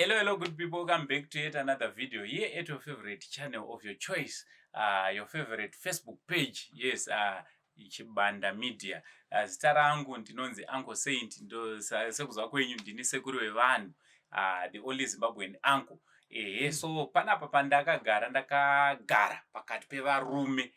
Hello, hello, good people. Welcome back to yet another video here at your favorite channel of your choice, your favorite Facebook page. Yes, Chibanda Media. Zita rangu ndinonzi Uncle Saint. Ndo sekuziva kwenyu, ndini sekuru vevanhu, the only Zimbabwean uncle. Ehe, so panapa pandakagara, ndakagara pakati pevarume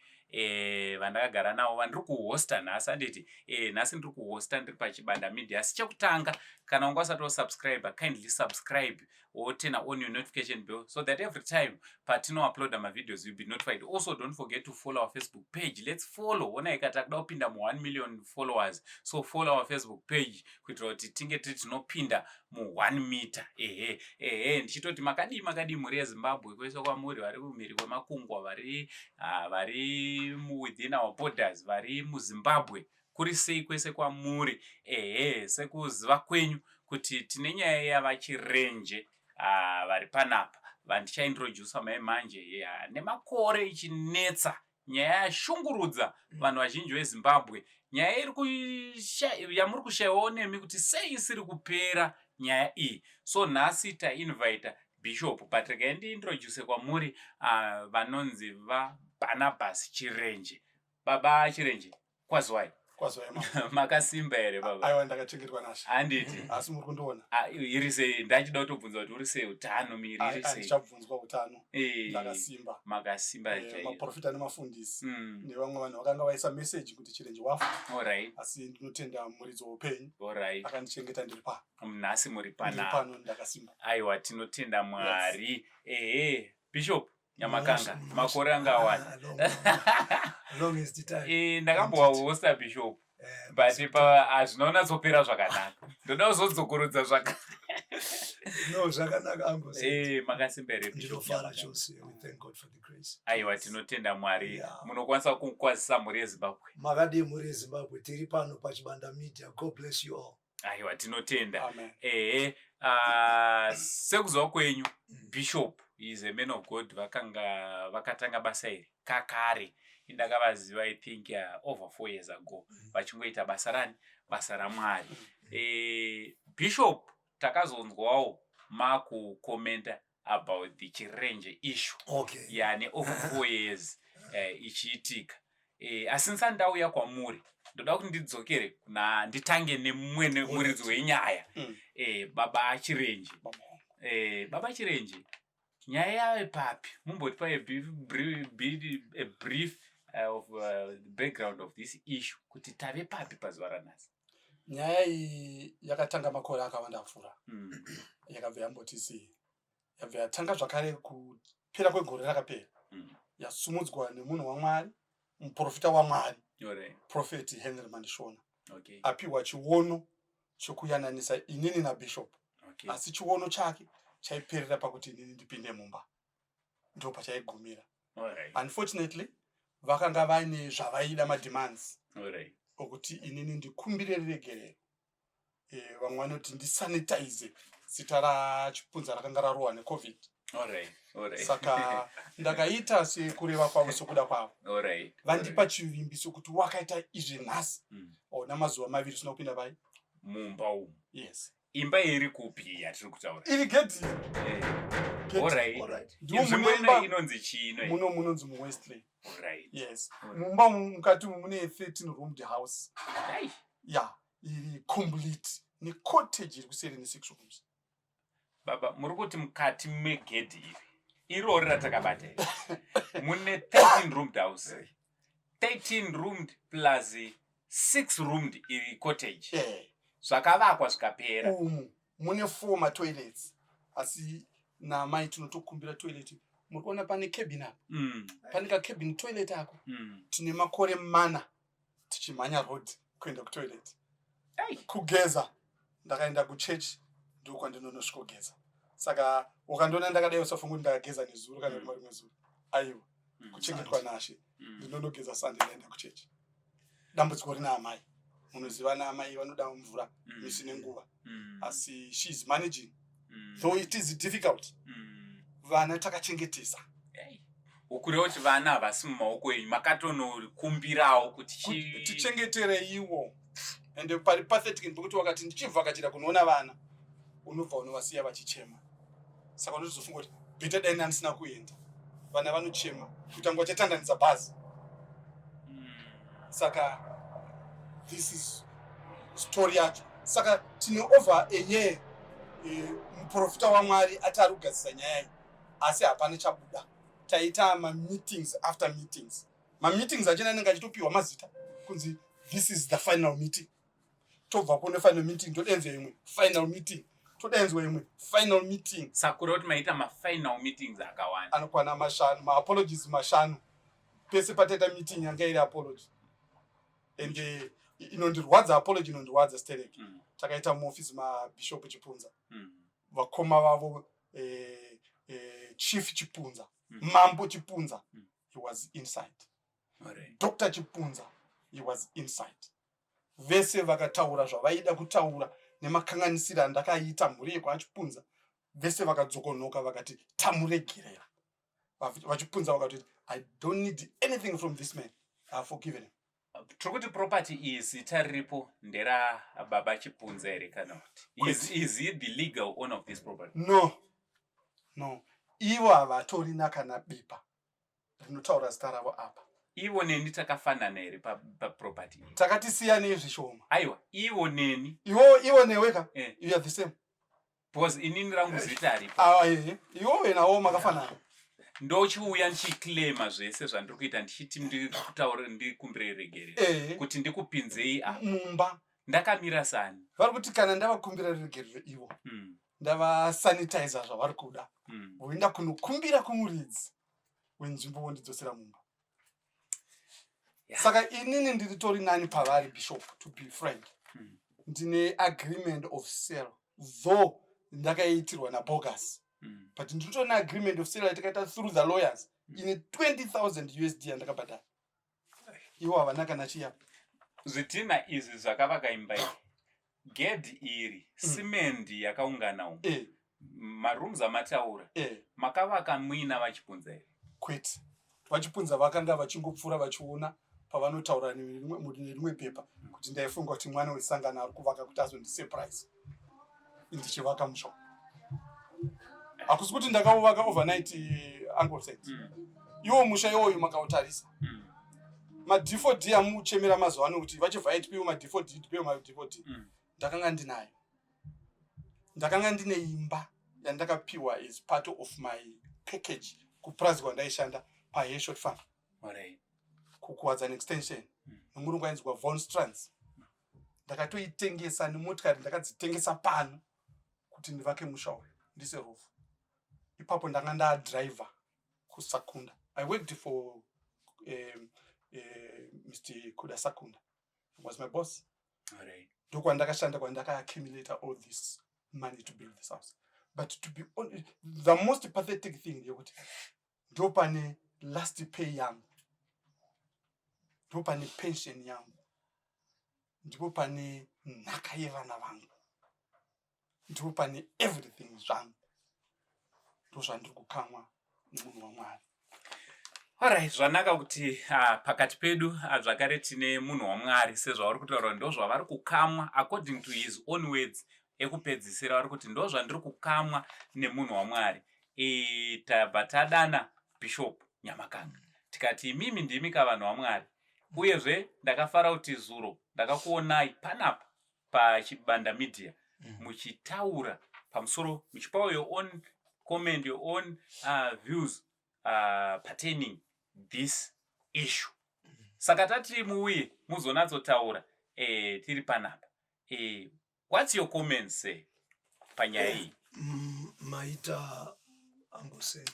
vandakagara navo vandiri kuhosta nhasi, handiti? Nhasi ndiri kuhosta, ndiri paChibanda Media. Asi chekutanga, kana unga usati wasubscribe, kindly subscribe, woturn on your notification bell so that every time patinouploada mavideos, you'll be notified. Also, don't forget to follow our Facebook page. Let's follow. Onai, takuda kupinda mu1 million followers, so follow our Facebook page kuitira kuti tinge tiri tinopinda mu1 meter. Ehe, ndichitoti makadii, makadii mhuri yeZimbabwe, kwese kwamuri, vari kumhiri kwemakungwa, vari within our borders, vari muZimbabwe, kuri sei kwese kwamuri? Ehe, sekuziva kwenyu kuti tine nyaya yavaChirenje vari panapa vandichaintrodusa mai manje. Yeah, nemakore ichinetsa nyaya yashungurudza vanhu vazhinji veZimbabwe, nyaya iri yamuri kushayiwawo nemi kuti sei isiri kupera nyaya iyi. So nhasi tainvita Bishop, but regai ndiintroduce kwamuri vanonzi vaBarnabas Chirenje. Baba Chirenje, kwazwai. Kwazwai, mama. Makasimba here, baba? Aiwa, ndakachengetwa naShe. Handiti? Asi muri kundiona? Ah, iri sei? Ndachida kutobvunza kuti uri sei, utano, miri iri sei? Ndichabvunzwa utano. Ndakasimba. Makasimba chaizvo. Maprofita nemafundisi nevamwe vanhu vakanga vaisa meseji kuti Chirenje wafa, asi ndinotenda muridzi woupenyu akandichengeta ndiri pano. Nhasi muri Ndiri panapa. pano, ndakasimba. Aiwa, tinotenda Mwari. Ehe, Bishop Nyamakanga, makore anga awanda. Longest time. Ndakambovahosta, Bishop, but pa hazvina kunyatsopera zvakanaka. Ndoda kuzodzokorodza zvaka No, zvakanaka, Uncle Saint. Makasimba here, Bishop Ndinofara Nyamakanga? chose. We thank God for the grace. Aiwa, tinotenda Mwari. Munokwanisa kukwazisa mhuri yeZimbabwe. Makadii, mhuri yeZimbabwe? Tiri pano paChibanda Media. God bless you all. Aiwa, tinotenda. Amen. Ehe, sekuziva kwenyu, Bishop is a man of God. Vakanga vakatanga basa iri kakare. Indakavaziva, I think, over 4 years ago, vachingoita basa rani, basa raMwari. Bishop, takazonzwawo makukomenta about the Chirenje issue yane over 4 years ichiitika. Asi ndisati ndauya kwamuri, ndoda kuti ndidzokere kuna, nditange nemumwe muridzi wenyaya, baba Chirenje. Baba wangu. Baba Chirenje, nyaya yave papi? Mumbotipa a brief of the background of this issue, kuti tave papi pazuva ranhasi. Nyaya iyi yakatanga makore akawanda apfuura. Yakabva yamboti zii, yabva yatanga zvakare kupera kwegore rakapera, yasumudzwa nemunhu waMwari, muprofita waMwari, Prophet Henry Mandishona, apiwa chiono chokuyananisa inini nabishop. Asi chiono chake chaiperera pakuti inini ndipinde mumba, ndo pachaigumira. Unfortunately, vakanga vaine zvavaida, mademands okuti inini ndikumbire ruregerero. Vamwe vanoti ndisanitize zita raChipunza rakanga rarohwa neCOVID. Saka ndakaita sekureva kwavo, sekuda kwavo. Vandipa chivimbiso kuti wakaita izvi nhasi, namazuva 2 usina kupinda pai mumba umu. Yes. Imba iri kupi yatiri kutaura? Iri gedhi. Gedhi. Ndimo Nzvimbo mune ino imba. inonzi chii ino? Muno munonzi muWestley. Yes. Mumba umu, mukati umu mune 13 roomed house. Ya, iri complete necottage iri kuseri ne6 rooms. Baba, muri kuti mukati megedhi iri, irori ratakabata iri, mune 13 roomed house, 13 roomed plus 6 roomed iri cottage, zvakavakwa zvikapera? Umu mune four matoilets, asi namai tinotokumbira toilet. Muri kuona pane cabin apa? Pane kacabin toilet ako. Tine makore 4 tichimhanya road kuenda kutoilet. Kugeza, ndakaenda kuchechi, ndokwandinonosvikogeza. Saka ukandiona ndakadai, usafunga kuti ndakageza nezuro kana kuti marimwe zuro. Aiwa, kuchengetwa naShe. Ndinonogeza Sunday, ndaenda kuchechi. Dambudziko rina amai, munoziva naamai vanoda mvura misi nenguva, asi she is managing, though it is difficult. Vana takachengetesa. Ei. Ukureva kuti vana havasi mumaoko enyu, makatonokumbirawo kuti Kuti tichengetereiwo. Ende pari pathetic pekuti wakati ndichivhakachira kunoona vana, unobva unovasiya vachichema. Saka unotozofunga kuti better dai ndandisina kuenda. Vana vanochema kuita nguva chatandanidza bhazi. Saka this is story yacho. Saka tine over a year muprofita waMwari ati ari kugadzisa nyaya iyi, asi hapana chabuda. Taita mameetings after meetings. Mameetings achona anenge achitopiwa mazita kunzi this is the final meeting. Tobva kune final meeting todenzwa imwe final meeting, todenzwa imwe final meeting. Saka kuti maita mafinal meetings akawanda? Anokwana mashanu, maapologies mashanu. Pese pataita meeting yanga iri apology, and inondirwadza, apology inondirwadza sterek. Takaita muofisi mabishop Chipunza, vakoma vavo, Chief Chipunza, Mambo Chipunza, he was inside. Dr Chipunza, he was inside. Vese vakataura zvavaida kutaura nemakanganisiro andakaita mhuri yekwaChipunza. Vese vakadzokonoka vakati tamuregerera. VaChipunza vakatoti, "I don't need anything from this man. I have forgiven him." Tiri kuti property iyi, zita riripo ndera baba Chipunza here, kana kuti is he the legal owner of this property? No, ivo havatorina kana bepa rinotaura zita ravo apa. Ivo neni takafanana here paproperty iyi? Takati siyanei zvishoma. Aiwa, ivo neni. Iwo neweka, you are the same. Because inini rangu zita haripo. Ah, ehe, iwowe nawo makafanana. Ndochiuya ndichiclaima zvese zvandiri kuita, ndichiti ndiri kutaura ndikumbire regerero kuti ndikupinzei apa mumba. Ndakamira sani? Vari kuti kana ndavakumbira regerero ivo, ndavasanitiza zvavari kuda, voenda kunokumbira kumuridzi wenzvimbo, wondidzosera mumba. Saka inini ndiri tori nani pavari, Bishop, to be frank. Ndine agreement of sale, though ndakaiitirwa nabogus, but ndinotori neagreement of sale yatakaita through the lawyers, ine 20,000 USD yandakabhadhara. Ivo havana kana chiya. Zvidhina izvi zvakavaka imba iyi, gedhi iri, simendi yakaungana umu, marooms amataura, makavaka muina vaChipunza here? Kwete. VaChipunza vakanga vachingopfuura vachiona pavanotaura nerimwe pepa kuti ndaifunga kuti mwana wesangano ari kuvaka kuti azondisurprise ndichivaka musha. Hakusi kuti ndakauvaka overnight, Uncle Said. Iwo musha iwoyu makautarisa, ma-D4D amuchemera mazuva ano kuti vachibva tipiwe ma-D4D, tipiwe ma-D4D, ndakanga ndinayo. Ndakanga ndine imba yandakapiwa as part of my package kupurazi kwandaishanda paHeshot Farm, kuKuwadzana Extension, nomurungu ainzwa Von Strands. Ndakatoitengesa nemotikari, ndakadzitengesa pano kuti ndivake musha uyu, ndise roof ipapo. Ndanga ndadriver kuSakunda. I worked for Mr Kuda Sakunda was my boss. Ndokwandakashanda, kwandakaaccumulata all this money to build this house. But to be on, the most pathetic thing ndeyekuti ndopane last pay yangu, ndopane pension yangu, ndipo pane nhaka yevana vangu, ndipo pane everything zvangu. Ndozvandiri kukamwa nemunhu waMwari. Alright, zvanaka kuti pakati pedu zvakare tine munhu waMwari. Sezvavari kutaura, ndo zvavari kukamwa, according to his own words ekupedzisira, vari kuti ndo zvandiri kukamwa nemunhu waMwari. Tabva tadana Bishop Nyamakanga, tikati imimi ndimi kavanhu vaMwari. Uyezve ndakafara kuti zuro ndakakuonai panapa paChibanda Media muchitaura pamusoro, muchipawo your own comment, your own views pertaining this issue. Saka tati muuye muzonatsotaura tiri panapa. What's your comments panyaya iyi? Maita Uncle Said.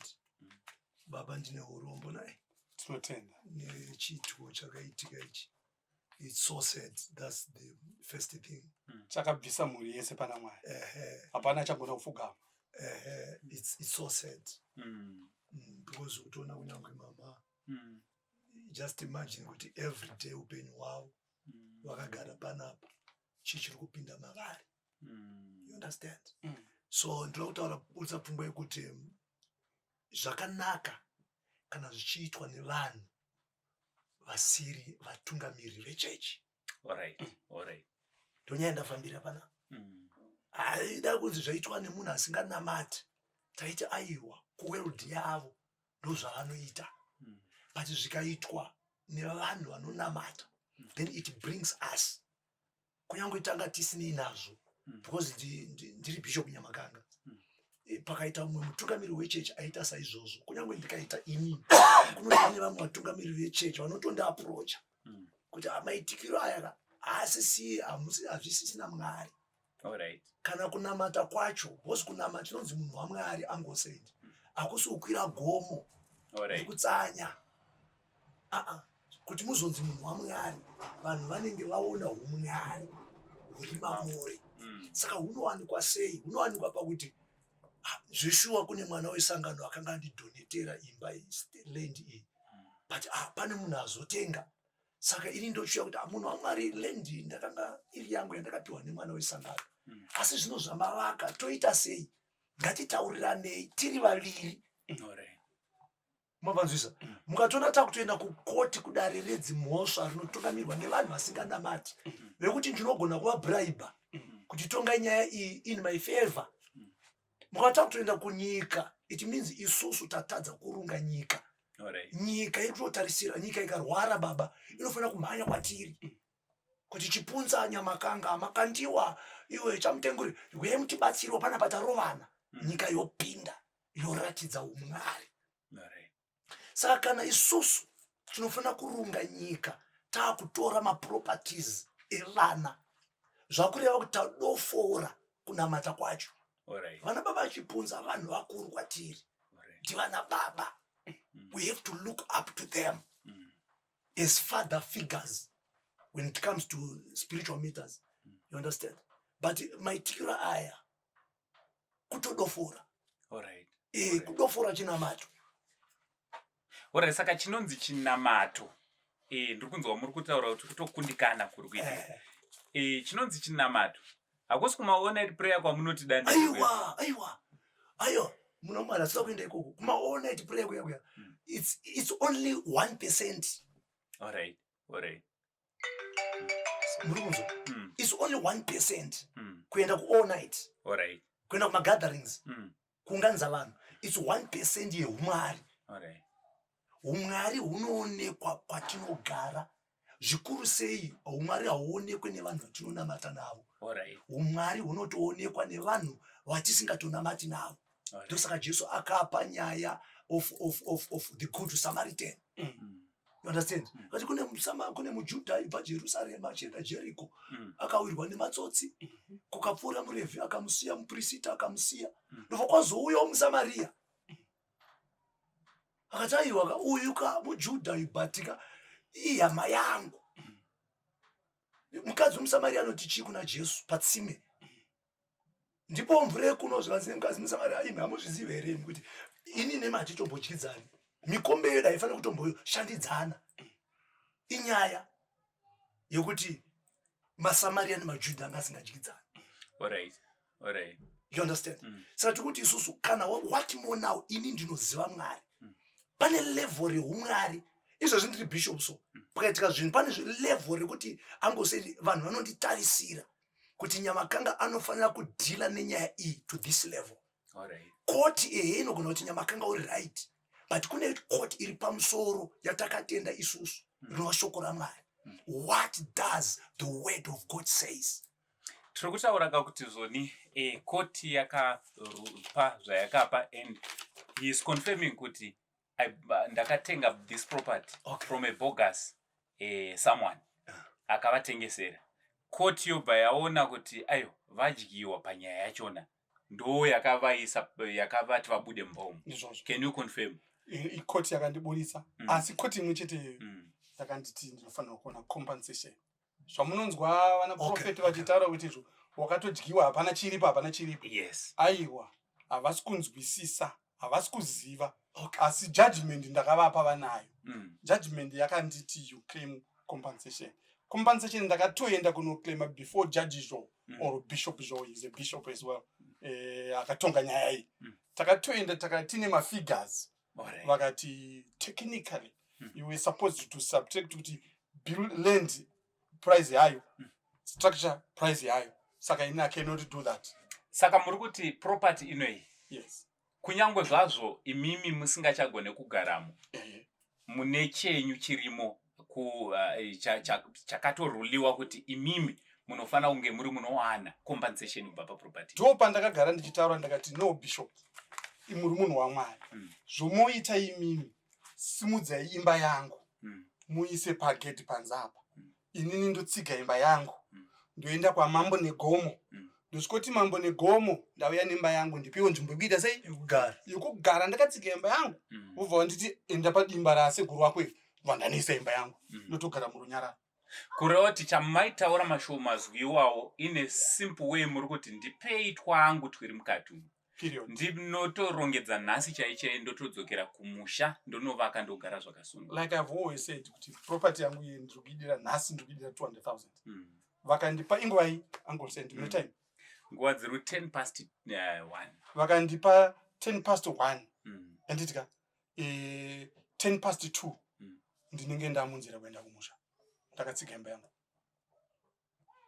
Baba, ndine urombo naye Tinotenda. Nechiitiko chakaitika ichi. It's so sad, that's the first thing. Chakabvisa mhuri yese pana Mwari. Hapana chagona kupfugama. Ehe, it's so sad, because kutoona kunyange mama, just imagine kuti every day upenyu hwavo vakagara panapa, chichiri kupinda mavari. You understand? So ndinoda kutaura, kubudisa pfungwa yekuti zvakanaka kana zvichiitwa nevanhu vasiri vatungamiriri vechechi. Ndonyaya ndafambira panapa. Haida kunzi zvaitwa nemunhu asinganamati. Taiti aiwa, kuworld yavo ndozvavanoita, but zvikaitwa nevanhu vanonamata, then it brings us, kunyange tanga tisinei nazvo, because ndiri Bishop Nyamakanga. Pakaita mumwe mutungamiri wechechi aita saizvozvo, kunyange ndikaita inini, kunoti nevamwe vatungamiri vechechi vanotondiapproacha kuti maitikiro aya ka haasisi, hazvisisina Mwari kana kunamata kwacho, because kunamata chinonzi munhu waMwari angosendi hakusi kukwira gomo nekutsanya. Aa, kuti muzonzi munhu waMwari, vanhu vanenge vaona umwari huri mamuri. Saka hunowanikwa sei? Hunowanikwa pakuti zveshuwa kune mwana wesangano akanga andidonatera imba iyi, land iyi, but pane munhu azotenga. Saka ini ndochiuya kuti munhu waMwari, land iyi ndakanga iri yangu yandakapiwa nemwana wesangano, asi zvino zvamavaka toita sei? Ngatitauriranei tiri vaviri. Mavanzwisa? Mukatoona takutoenda kukoti, kudare redzimhosva rinotungamirwa nevanhu vasinganamati, vekuti ndinogona kuvabraiba kuti tongai nyaya iyi in my favor. Mukati takutoenda kunyika, it means isusu tatadza kurunga nyika. Nyika iri kutotarisira. Nyika ikarwara, baba, inofanira kumhanya kwatiri kuti Chipunza, Nyamakanga, Makandiwa, iwe Chamutenguri, uyai mutibatsiriwo pana patarovana. Nyika yopinda yoratidza umwari. Saka kana isusu tinofanira kurunga nyika taakutora maproperties evana, zvakureva kuti tadofora kunamata kwacho. Vana baba Chipunza vanhu vakuru kwatiri, ndivana baba. We have to look up to them as father figures when it comes to spiritual matters, you understand? But maitikiro aya kutodofora. Kudofora chinamato. Alright, saka chinonzi chinamato, ndiri kunzwa muri kutaura kuti kutokundikana kuri kuitika. Chinonzi chinamato hakusi kuma all night prayer kwamunoti dani? Aiwa, aiwa, aiwa, munomwana asina kuenda ikoko kuma all night prayer kuya kuya, it's only 1%. Muri kunzwa? It's only 1% kuenda ku all night, kuenda kumagatherings, kuunganidza vanhu, it's 1% yeumwari. Umwari hunoonekwa kwatinogara zvikuru sei. Umwari hauonekwe nevanhu vatinonamata navo. Umwari hunotoonekwa nevanhu vatisingatonamati navo. Ndosaka Jesu akapa nyaya of the Good Samaritan, you understand? Kati kune muJudha aibva Jerusarema achienda Jeriko, akawirwa nematsotsi. Kukapfuura muRevhi akamusiya, mupurisita akamusiya. Ndobva kwazouyawo muSamariya akati, "Aiwa ka, uyu ka muJudha uyu, but ka ihama yangu." Mukadzi wemuSamariya anoti chii kuna Jesu patsime? "Ndipo mvura yekuno." Zvikanzi nemukadzi muSamariya, "Imi hamuzvizivi here imi kuti ini nemi hatitombodyidzani? Mikombe yedu haifaniri kutomboshandidzana." Inyaya yekuti maSamariya nemaJudha anga asingadyidzani. You understand? Saka tikuti isusu kana what more now, ini ndinoziva Mwari. Pane level reumwari. Izvozvi ndiri bishop, so pakaitika zvinhu pane level rekuti angosei vanhu vanonditarisira kuti Nyamakanga anofanira kudeala nenyaya iyi to this level. Koti ehe inogona kuti Nyamakanga uri right, but kune koti iri pamusoro yatakatenda isusu, rinova shoko raMwari. What does the word of God says? Tiri kutaura kakuti zvoni koti yakapa zvayakapa and he is confirming kuti ndakatenga this property from a bogus someone akavatengesera. Koti yobva yaona kuti ayo vadyiwa panyaya yachona, ndo yakavaisa, yakavati vabude mumba. Izvozvo. Can you confirm? Ikoti yakandiburisa, asi koti imwe chete iyoyo yakanditi ndinofanira kuona compensation. Zvamunonzwa vana profeti vachitaura kuti izvo wakatodyiwa, hapana chiripo, hapana chiripo, aiwa, havasi kunzwisisa, havasi kuziva. Asi judgment ndakavapa, vanayo. Judgment yakanditi you claim compensation. Compensation ndakatoenda kunoclaima before Judge Zhou or Bishop Zhou, is a bishop as well, akatonga nyaya iyi. Takatoenda tine mafigures. Vakati technically you were supposed to subtract kuti build land price yayo, structure price yayo. Saka ini I cannot do that. Saka muri kuti property inoyi Yes. Kunyange zvazvo imimi musingachagone kugaramo, mune chenyu chirimo chakatoruliwa kuti imimi munofanira kunge muri munowana compensation kubva paproperty. Ndo pandakagara ndichitaura, ndakati, "No, bishop, muri munhu waMwari. Zvomoita imimi, simudzai imba yangu, muise pagedhi panze apa. Inini ndotsiga imba yangu, ndoenda kwamambo Negomo, ndosvikoti, 'Mambo Negomo, ndauya nemba yangu, ndipiwo nzvimbo yekuita sei?' Yekugara. Yekugara, ndakatsiga imba yangu." Vobva vanditi, "Enda padimba rasekuru wako iri." Vandanoisa imba yangu, ndotogara murunyararo. Kureva kuti chamaitaura mashoko mazwi iwawo, in a simple way, muri kuti ndipei twangu twiri mukati umu. Period. Ndinotorongedza nhasi chai chai, ndotodzokera kumusha, ndonovaka, ndogara zvakasunga. Like I've always said kuti property yangu iyi ndiri kuidira nhasi, ndiri kuidira 200 000. Vakandipa inguvai, Uncle Saint? Mune time? Nguva dziri 10 past 1. Vakandipa 10 past 1, anditika 10 past 2, ndinenge ndamunzira kuenda kumusha, ndakatsiga imba yangu.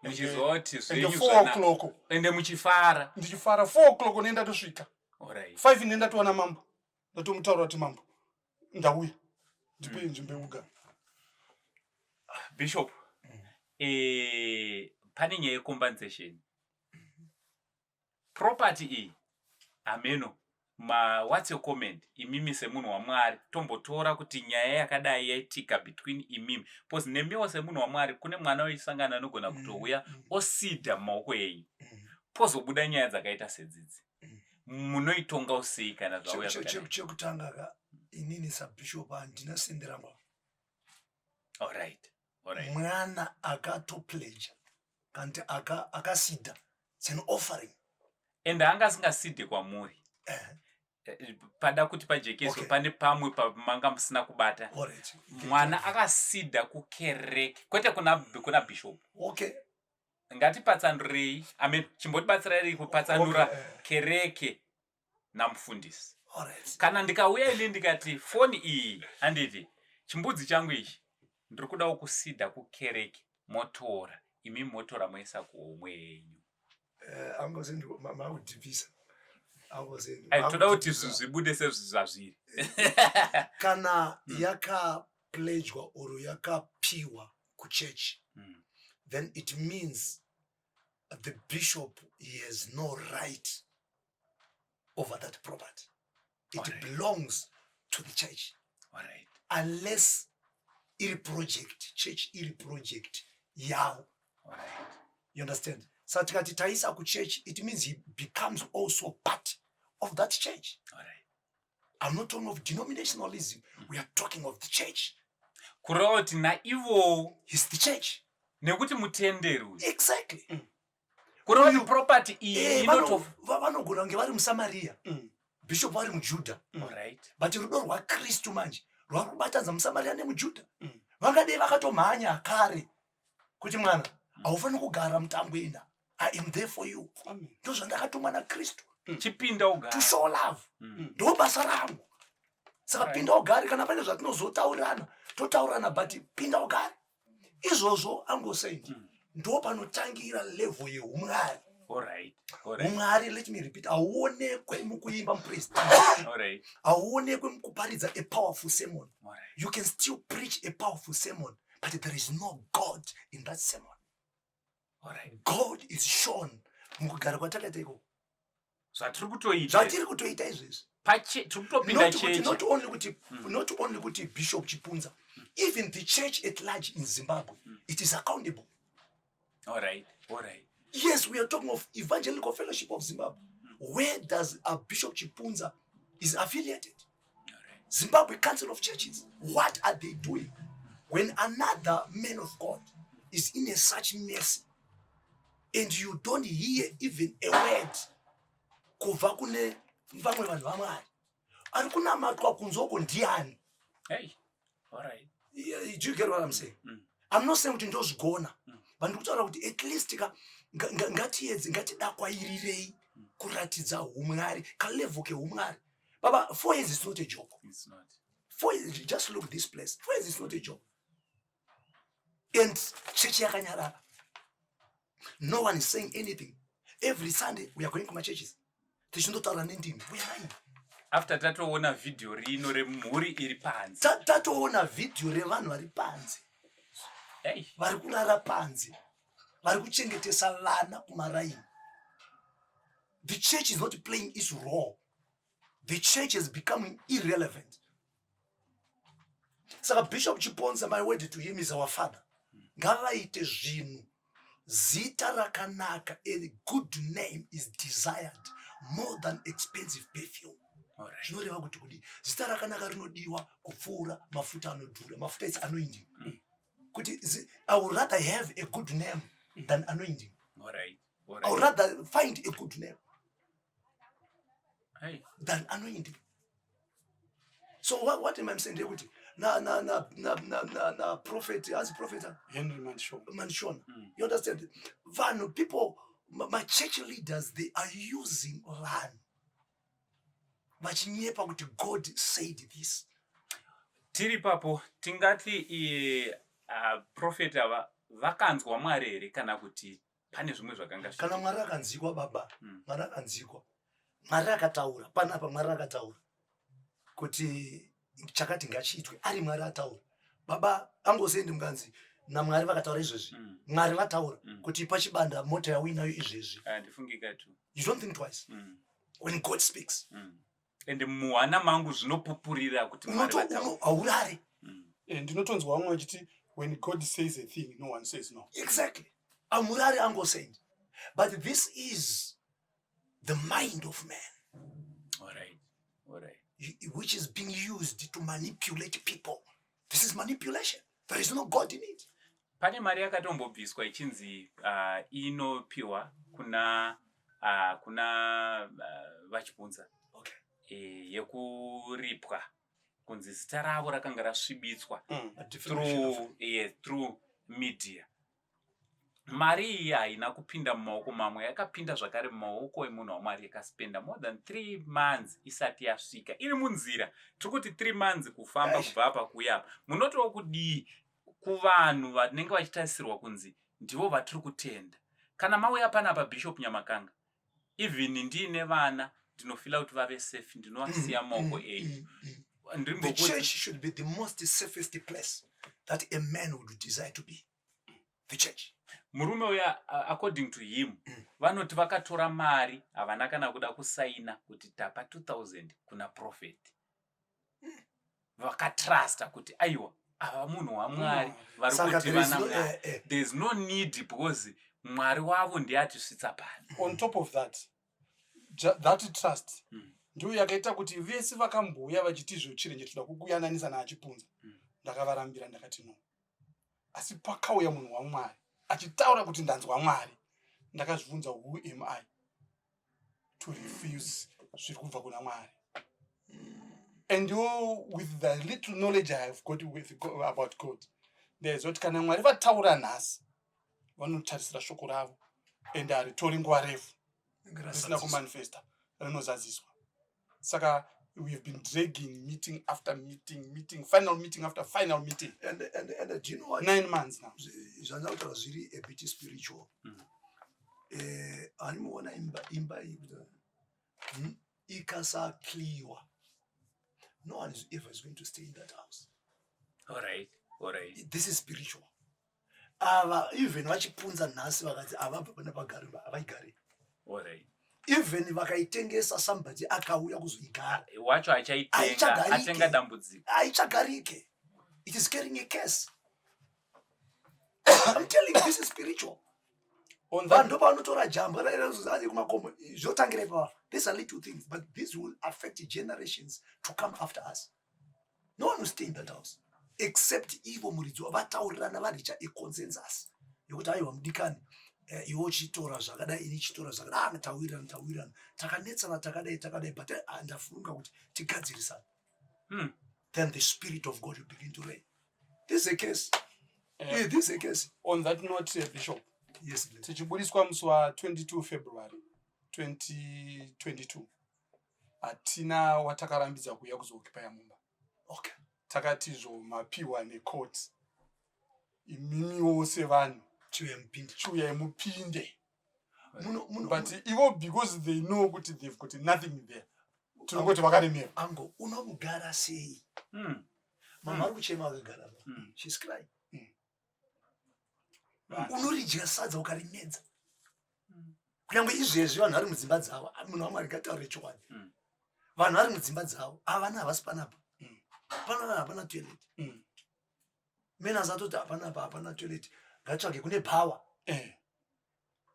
Muchizoti Ende zvenyu 4 o'clock. Ende muchifara. Ndichifara. 4 o'clock ne ndatosvika. 5 ne ndatowana mambo, ndatomutaura kuti, "Mambo, ndauya, ndipei nzvimbo yekugara." Bishop, pane nyaya yecompensation property iyi. Hameno ma, what's your comment imimi semunhu waMwari? Tombotora kuti nyaya yakadai yaitika between imimi, because nemiwo semunhu waMwari, kune mwana weisangana anogona kutouya osidha mumaoko enyu, pozobuda nyaya dzakaita sedzidzi. Munoitonga sei kana zvauya zvakadai? Chekutanga ka, inini sabishop handina sende rangu. Alright. Mwana akatopledja kanti akaseeda, it's an offering. Ende anga asingaseede kwamuri. Pada kuti pajekeswe. Pane pamwe pamanga musina kubata. Mwana akaseeda kukereke, kwete kuna bishop. Ngatipatsanurei, amen. Chimbotibatsirai kupatsanura kereke namufundisi. Kana ndikauya ini ndikati, "Foni iyi, handiti chimbudzi changu ichi, ndiri kudawo kuseeda kukereke," motora imi, motora moisa kuhomwe yenyu? Angosendi makudhipisa, angosendi. Ai, toda kuti zvinhu zvibude sezvazviri. Kana yakapledgwa or yakapiwa kuchechi, then it means the bishop, he has no right over that property. It belongs to the church, unless iri project, church iri project yavo. You understand? Saka tikati taisa kuchurch, it means he becomes also part of that church. I'm not talking of denominationalism, we are talking of the church. Kureva kuti naivowo Is the church. Nekuti mutenderi uyu. Exactly. Kureva kuti property iyi inoto Vanogona kunge vari muSamaria, bishop vari muJudha, but rudo rwaKristu manje rwari kubatanidza muSamaria nemuJudha. Vangadei vakatomhanya kare kuti, "Mwana, haufaniri kugara mutangwena, I am there for you." Amen. Ndo zvandakatumwa naKristu. Chipinda ugara. To show love. Ndo basa rangu. Saka pinda ugare. Kana pane zvatinozotaurirana, totaurirana, but pinda ugare. Izvozvo, angosendi, ndo panotangira level yeumwari. Umwari, let me repeat, hauonekwe mukuimba mupraise, hauonekwe mukuparidza a powerful sermon. You can still preach a powerful sermon, but there is no God in that sermon. God is shown mukugara kwatakaita ikoko. Zvatiri kutoita. Zvatiri kutoita izvezvi. Tiri kutopinda chechi. Not only kuti Bishop Chipunza, even the church at large in Zimbabwe, it is accountable. Yes, we are talking of Evangelical Fellowship of Zimbabwe. Where does a Bishop Chipunza is affiliated? Zimbabwe Council of Churches. What are they doing when another man of God is in a such mess and you don't hear even a word kubva kune vamwe vanhu vaMwari? Ari kunamatwa kunze uko ndiani? Hey. All right. Yeah, do you get what I'm saying? Mm. I'm not saying kuti ndozvigona, but ndikutaura kuti at least ka ngatiedze, ngatidakwayirirei kuratidza umwari, kalevel keumwari. Baba, 4 years is not a joke. It's not. 4 years, just look this place. 4 years is not a joke, and chechi yakanyarara. No one is saying anything. Every Sunday we are going kumachurches, tichindotaura nendimi, uyai. After tatoona vhidhiyo rino remhuri iri panze. Tatoona vhidhiyo revanhu vari panze. Hey. Vari kurara panze. Vari kuchengetesa vana kumaraini. The church is not playing its role. The church is becoming irrelevant. Saka Bishop Chiponza, my word to him is our father. Ngavaite zvinhu zita rakanaka. A good name is desired more than expensive perfume. Zvinoreva kuti kudii? Zita rakanaka rinodiwa kupfuura mafuta anodhura. Mafuta is anointing. Kuti I would rather have a good name than anointing. All I would rather find a good name Hey. than anointing. So what am I saying? Ndekuti na na na na na na na prophet, as prophet Henry Mandishona. Mandishona. You understand? Vanhu, people, my church leaders, they are using vanhu vachinyepa kuti God said this. Tiri papo tingati iye prophet ava vakanzwa Mwari here kana kuti pane zvimwe zvakanga zvichiitika? Kana Mwari akanzikwa baba, Mwari akanzikwa. Mwari akataura panapa, Mwari akataura kuti chakati ngachiitwe, ari Mwari ataura. Baba angosendi mukanzi naMwari vakataura izvezvi. Mwari vataura kuti pachibanda mota yauinayo izvezvi. Handifungi katu. You don't think twice. When God speaks. And muhana mangu zvinopupurira kuti Mwari vataura. Haurare. Ndinotonzwa vamwe vachiti when God says a thing, no one says no. Exactly. Amurare angosendi. But this is the mind of man. All right. All right. Which is being used to manipulate people. This is manipulation. There is no God in it. Pane mari yakatombobviswa ichinzi inopiwa kuna vaChipunza. Yekuripwa kunzi zita ravo rakanga rasvibitswa A defamation of through media. Mari iyi haina kupinda mumaoko mamwe, yakapinda zvakare mumaoko emunhu waMwari, yakaspenda more than 3 months isati yasvika, iri munzira. Tiri kuti 3 months kufamba kubva apa kuuya apa. Munotiwo kudii kuvanhu vanenge vachitarisirwa kunzi ndivo vatiri kutenda? Kana mauya panapa Bishop Nyamakanga, even ndiine vana ndinofila kuti vave safe, ndinovasiya maoko enyu. The church should be the most safest place that a man would desire to be. The church. Murume uya, according to him, vanoti vakatora mari havana kana kuda kusaina kuti tapa 2000 kuna prophet. Vakatrusta kuti aiwa, ava munhu waMwari vari Saka kuti there is vana no, Mwari. There is no need because Mwari wavo ndiye atisvitsa pano. On top of that, that trust ndiyo yakaita kuti vese vakambouya vachiti izvo chirenje toda kukuyananisa naaChipunza. Ndakavarambira, ndakati no. Asi pakauya munhu waMwari achitaura kuti ndanzwa Mwari, ndakazvibvunza, who am I to refuse zviri kubva kuna Mwari? And yo, with the little knowledge I have got about God, ndaizoti kana Mwari vataura nhasi, vanotarisira shoko ravo and haritori nguva refu risina kumanifesta, rinozadziswa. Saka we have been dragging meeting after meeting, meeting, final meeting after final meeting. And do you know what? 9 months now. Zvandakutaura zviri a bit spiritual. Animuona imba iyi kuti, ikasakliwa, no one is ever is going to stay in that house. All right, all right. This is spiritual. Ava even vachipunza nhasi vakati avabva pana pagari, havaigari. All right. Even vakaitengesa, somebody akauya kuzoigara, wacho achaitenga Haichagarike. atenga dambudziko. Haichagarike. It is carrying a curse. I'm telling you, this is spiritual. On that Vanhu ndopavanotora jamba rairazozi kumakomo, zvotangira ipapa. These are little things, but this will affect generations to come after us. No one will stay in that house except ivo muridzi wavataurirana, varicha iconsensus yekuti aiwa mudikani, iwe uchitora zvakadai, ini chitora zvakadai. Ah, tawirirana, tawirirana, takanetsana takadai takadai, but ndafunga kuti tigadzirisane. Then the spirit of God will begin to reign. This is a case. Yeah, this is a case. On that note, Bishop, Yes, please. tichiburiswa musi wa22 February 2022, hatina watakarambidza kuuya kuzookipaya mumba. Takati izvo mapiwa necourt, imimiwo sevanhu Chiuya mupinde. Chiuyai mupinde. Muno, But ivo, because they know kuti they've got nothing there. Tinongoti vakaremerwa. Ango unomugara sei? Mama ari kuchema akagara. She's crying. Unoridya sadza ukarimedza. Kunyange izvezvi vanhu vari mudzimba dzavo, munhu waMwari ngataure chokwadi. Vanhu vari mudzimba dzavo, avana havasi panapa. Panapa hapana toilet. Mena asatoti hapana apa, hapana toilet. Ngatsvage kune power.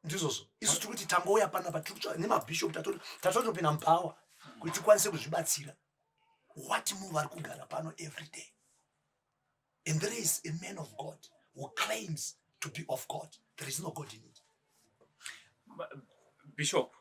Ndizvozvo. Isu tiri kuti tangouya panapa, tiri kutsvaga nemabishop, tatotopinda mupower kuti tikwanise kuzvibatsira. What more vari kugara pano every day? And there is a man of God who claims to be of God. There is no God in it. Bishop,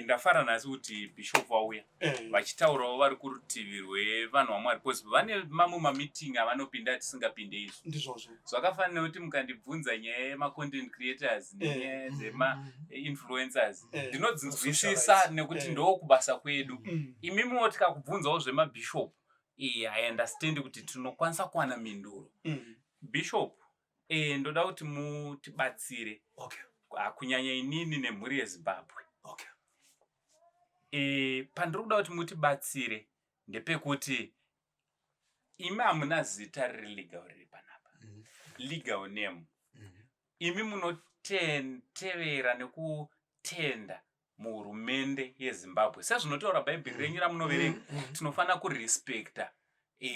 ndafara nhasi kuti Bishop vauya vachitaurawo vari kurutivi rwevanhu vaMwari, because vane mamwe mameeting avanopinda tisingapinde isu. Ndizvozvo. Zvakafanira kuti mukandibvunza nyaya yemacontent creators nenyaya dzemainfluencers, ndinodzinzwisisa nekuti ndo kubasa kwedu. Imimiwo tikakubvunzawo zvemabishop, I understand kuti tinokwanisa kuwana mhinduro. Bishop, ndoda kuti mutibatsire, kunyanya inini nemhuri yeZimbabwe. Pandiri kuda kuti mutibatsire ndepekuti imi hamuna zita riri legal riri panapa, legal name. Imi munotevera nekutenda muhurumende yeZimbabwe sezvinotaura Bhaibheri renyu ramunoverenga. Tinofanira kurespecta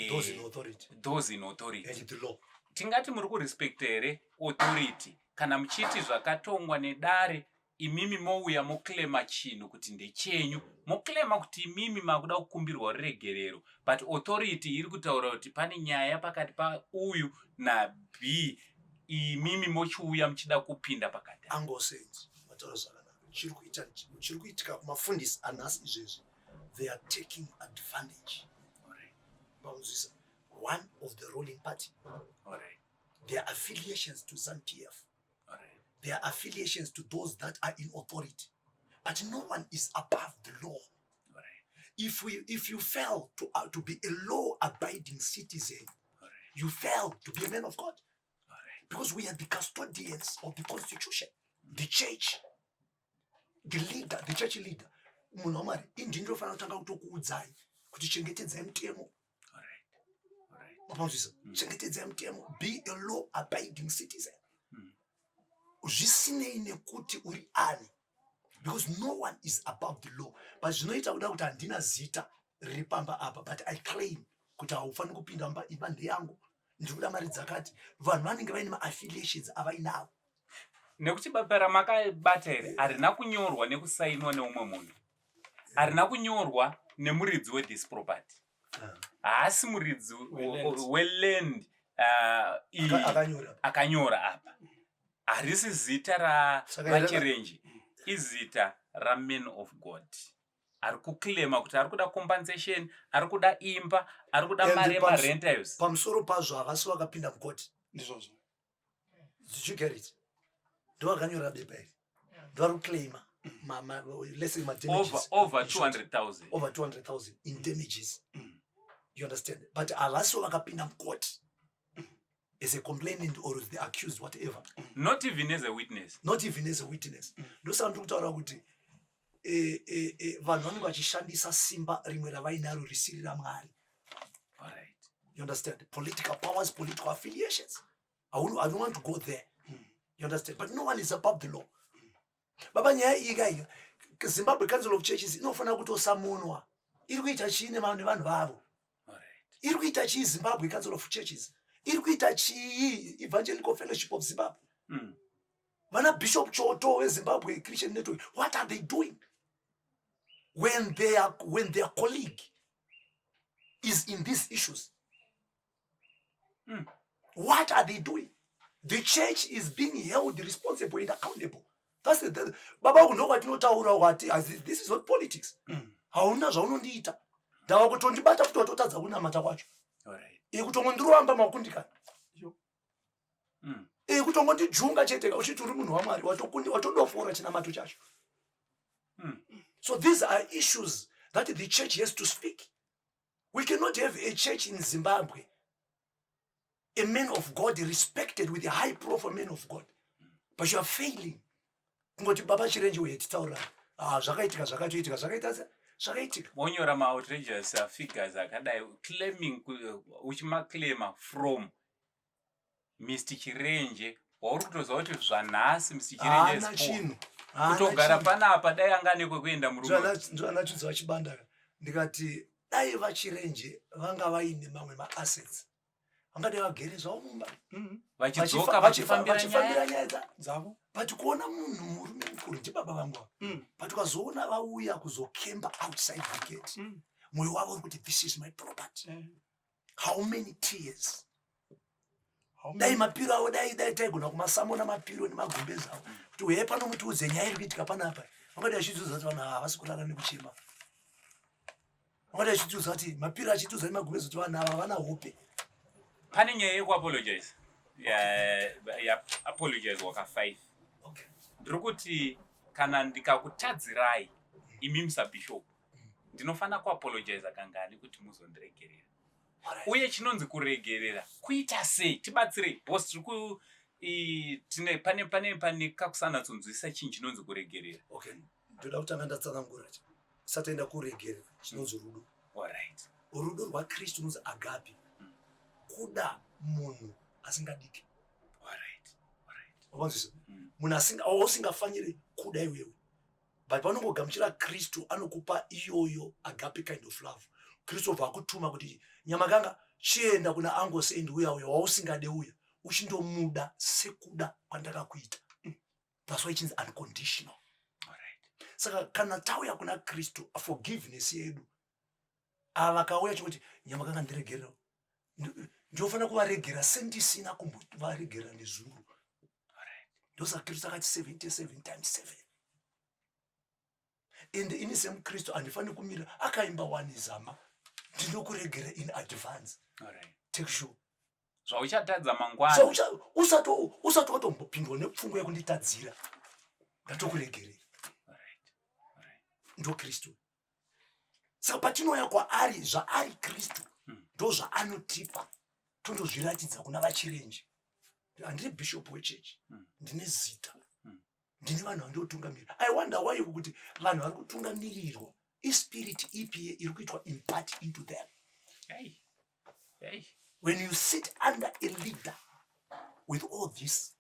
those in authority. Those in authority. And the law. Tingati muri kurespecta here authority kana muchiti zvakatongwa nedare, imimi mouya moclaima chinhu kuti ndechenyu, moclaima kuti imimi makuda kukumbirwa ruregerero, but authority iri kutaura kuti pane nyaya pakati pauyu naB, imimi mochiuya muchida kupinda pakati? Uncle Saint, mataura zvakanaka. Chiri kuitika kumafundisi anhasi izvezvi, they are taking advantage. Pakunzwisa one of the ruling party, their affiliations to ZANU-PF, their affiliations to those that are in authority, but no one is above the law. If you fail to be a law abiding citizen, you fail to be a man of God, because we are the custodians of the constitution, the church, the leader, the church leader. Munhu waMwari, indini ndofanira kutanga kutokuudzai kuti chengetedzai mutemo. Mapanzwisa? Chengetedzai mutemo, be a law abiding citizen, zvisinei nekuti uri ani, because no one is above the law. But zvinoita kuda kuti handina zita riri pamba apa, but I claim kuti haufaniri kupinda mumba, imba ndeyangu, ndiri kuda mari dzakati. Vanhu vanenge vaine maaffiliations avainawo. Nekuti bapa ramakabata here harina kunyorwa nekusainwa neumwe munhu, harina kunyorwa nemuridzi wethis property, haasi muridzi weland. Weland iyi. Akanyora. Akanyora apa harisi zita Saka raChirenje, izita raman of God ari kuclaima kuti ari kuda compensation, ari kuda imba, ari kuda And mari yemarentals. Pamusoro pazvo havasi vakapinda mukoti. Ndizvozvo. Did you get it? Ndovakanyora bepa iri, ndovari kuclaima let's say over madamages over in short. 200,000. Over 200,000 in damages, you understand? But havasiwo vakapinda mukoti as a complainant or as the accused, whatever. Not even as a witness. Not even as a witness. Ndosaka ndiri kutaura kuti vanhu vanenge vachishandisa simba rimwe ravainaro risiri raMwari. You understand? Political powers, political affiliations. I don't want to go there, you understand? But no one is above the law, baba. Nyaya iyi kaiga, Zimbabwe Council of Churches inofanira kutosamunwa. Iri kuita chii nevanhu vavo? Iri kuita chii Zimbabwe Council of Churches? Iri kuita chii Evangelical Fellowship of Zimbabwe? Vana Bishop Choto veZimbabwe Christian Network, what are they doing when their colleague is in these issues? What are they doing? The church is being held responsible and accountable. That's the baba uku ndokwatinotaura kwati this is not politics. Hauna zvaunondiita, ndava kutondibata kuti watotadza kunamata kwacho. Kutongondiramba makundikana. Kutongondijunga chete uchiti uri munhu waMwari, watodofora chinamato chacho. So these are issues that the church has to speak. We cannot have a church in Zimbabwe, a man of God respected with a high profile man of God, but you are failing kungoti, "Baba Chirenje, uye titaurira. Ah, zvakaitika, zvakatoitika, zvakaita se Zvakaitika. Wonyora maoutrageous figures akadai, claiming, uchimaclaima from Mr Chirenje, wauri kutoziva kuti zvanhasi Mr Chirenje haana chinhu. Kutogara panapa, dai anga ane kwekuenda murume. Ndozvanachudza vachibandaka, ndikati dai vaChirenje vanga vaine mamwe maassets, vangadai vagere zvavo mumba, vachidzoka, vachifambira nyaya dzavo. But kuona munhu murume mukuru, ndibaba vangu ava, but ukazoona vauya kuzokemba outside the gate, mwoyo wavo uri kuti, "This is my property." How many tears? Dai mapiro avo, dai taigona kumasamona mapiro nemagumbezi avo kuti uye pano mutiudze nyaya iri kuitika panapa, vangadai vachitiudza kuti vanhu ava havasi kurara nekuchema. Vangadai vachitiudza kuti mapiro achitiudza nemagumbezi kuti vanhu ava havana hope. Pane nyaya yekuapologize, yaapologize waka 5. Ndiri kuti kana ndikakutadzirai imi musabishop, ndinofanira kuapologiza kangani kuti muzondiregerera? Uye chinonzi kuregerera kuita sei? Tibatsirei, bos. Tiri ku tine pane kakusanatsonzwisisa chinhu chinonzi kuregerera. Okay, ndoda kutanga ndatsanangura tisataenda kuregerera chinonzi rudo. Rudo rwaKristu runonzi agape, kuda munhu asingadiki. Wakanzwisisa? Munhu wausingafaniri kuda iwewe, but paunongogamuchira Kristu, anokupa iyoyo agape kind of love. Kristu obva akutuma kuti, "Nyamakanga, chienda kuna Uncle Saint uya uya wausingade uya, uchindomuda sekuda kwandakakuita." That's why ichinzi unconditional. Saka kana tauya kuna Kristu, forgiveness yedu, ava vakauya chikuti, "Nyamakanga, ndiregerera," ndinofanira kuvaregera sendisina kumbovaregerera nezuro. Ndosaka Kristu akati 77 times 7. Ende ini semukristu handifaniri kumira akaimba wani zama, ndinokuregera in advance. Take sure. Zvauchatadza mangwana. Usati watombopindwa nepfungwa yekunditadzira, ndatokuregerera. Ndo Kristu. Saka patinouya kwaari, zvaari Kristu ndo zvaanotipa, tondozviratidza kuna vaChirenje. Handiri bishop wechechi, ndine zita, ndine vanhu vandiotungamirira. I wonder why kuti vanhu vari kutungamirirwa, ispirit ipi iri kuitwa impart into them? Hey. Hey. When you sit under a leader with all this,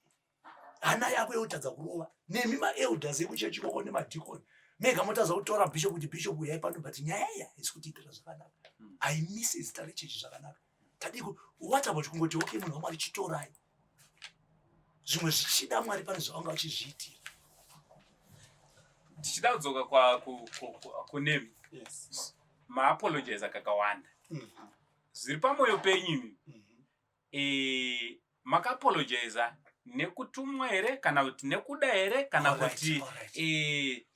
hana yako yotadza kurova. Nemi maelders ekuchechi ikoko nemadhikoni, mega motadza kutora bishop kuti, "Bishop, uyai pano, but nyaya iya haisi kutiitira zvakanaka." Haimisi zita rechechi zvakanaka. Tadii what about kungoti, "Okay, munhu waMwari, chitorai zvimwe"? Zvichida Mwari pane zvavanga vachizviitira. Tichida kudzoka kunemi. Maapologize akakawanda, zviri pamwoyo penyu imi. Makaapologiza nekutumwa here, kana kuti nekuda here, kana kuti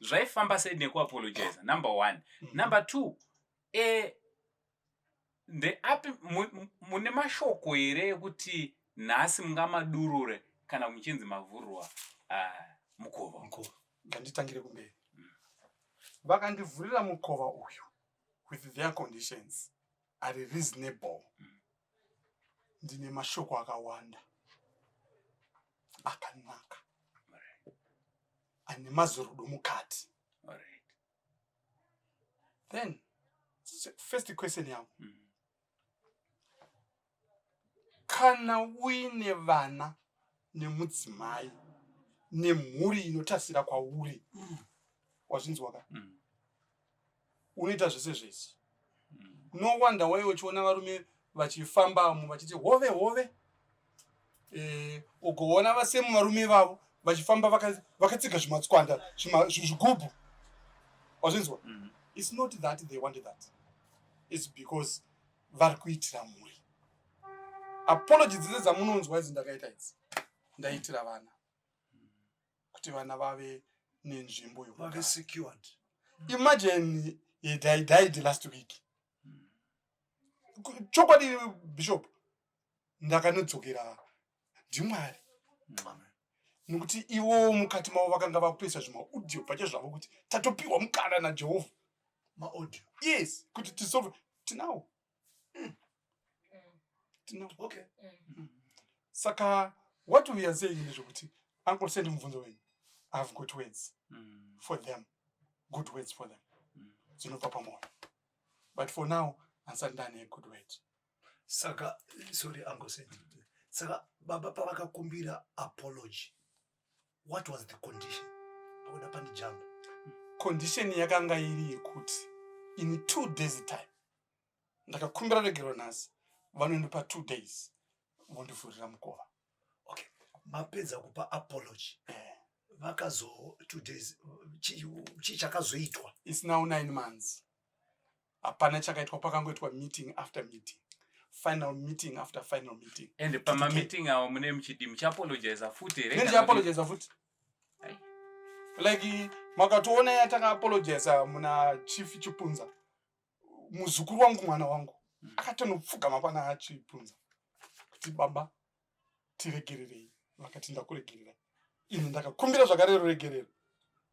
zvaifamba sei nekuapologiza? Number one. Number two, ndeapi mune mashoko here ekuti nhasi mungamadurure kana muchinzi mavhurwa mukova? Mukova, nganditangire kumberi. Vakandivhurira mukova uyu with their conditions ari reasonable. Ndine mashoko akawanda akanaka ane mazorudo mukati. Then first question yangu, kana uine vana nemudzimai nemhuri inotasira kwauri, wazvinzwa ka? Unoita zvese zvese. No wonder why uchiona varume vachifambamo vachiti hove hove, ugoona vasemu varume vavo vachifamba vakatsiga zvimatswanda, zvigubhu, wazvinzwa? It's not that they want that, it's because vari kuitira mhuri. Apology dzese dzamunonzwa idzi ndakaita idzi, ndaitira vana, kuti vana vave nenzvimbo vave yokugara. Secured. Imagine he I died last week. Chokwadi bishop, ndakanodzokera ndiMwari, nekuti ivo mukati mavo vakanga vakutoisa zvimaaudio pache zvavo kuti tatopiwa mukana naJehovha. Maaudio? Yes, kuti tisolve. Tinawo, tinawo. Saka what we are saying ndezvekuti, Uncle, send mubvunzo wenyu, I have got words for them, good words for them. dzinobva pamwoyo. But for now handisati ndane good word. Saka sorry uncle Saint, saka baba pavakakumbira apology, what was the condition? Pakuda pandijamba. Condition yakanga iri yekuti in 2 days time, ndakakumbira regero nhasi, vanondipa 2 days vondivhurira mukova. Okay, mapedza kupa apology, vakazo 2 days, chii chakazoitwa? It's now 9 months, hapana chakaitwa. Pakangoitwa meeting after meeting, final meeting after final meeting. And pamameeting awo mune muchidi muchiapologiza futi here? Nenge ndichiapologiza futi. Ai. Like makatoona yatakaapologiza muna Chief Chipunza, muzukuru wangu, mwana wangu, akatonopfugama pana Chipunza kuti, "Baba, tiregererei." Vakati, "Ndakuregererai." Ini ndakakumbira zvakare ruregerero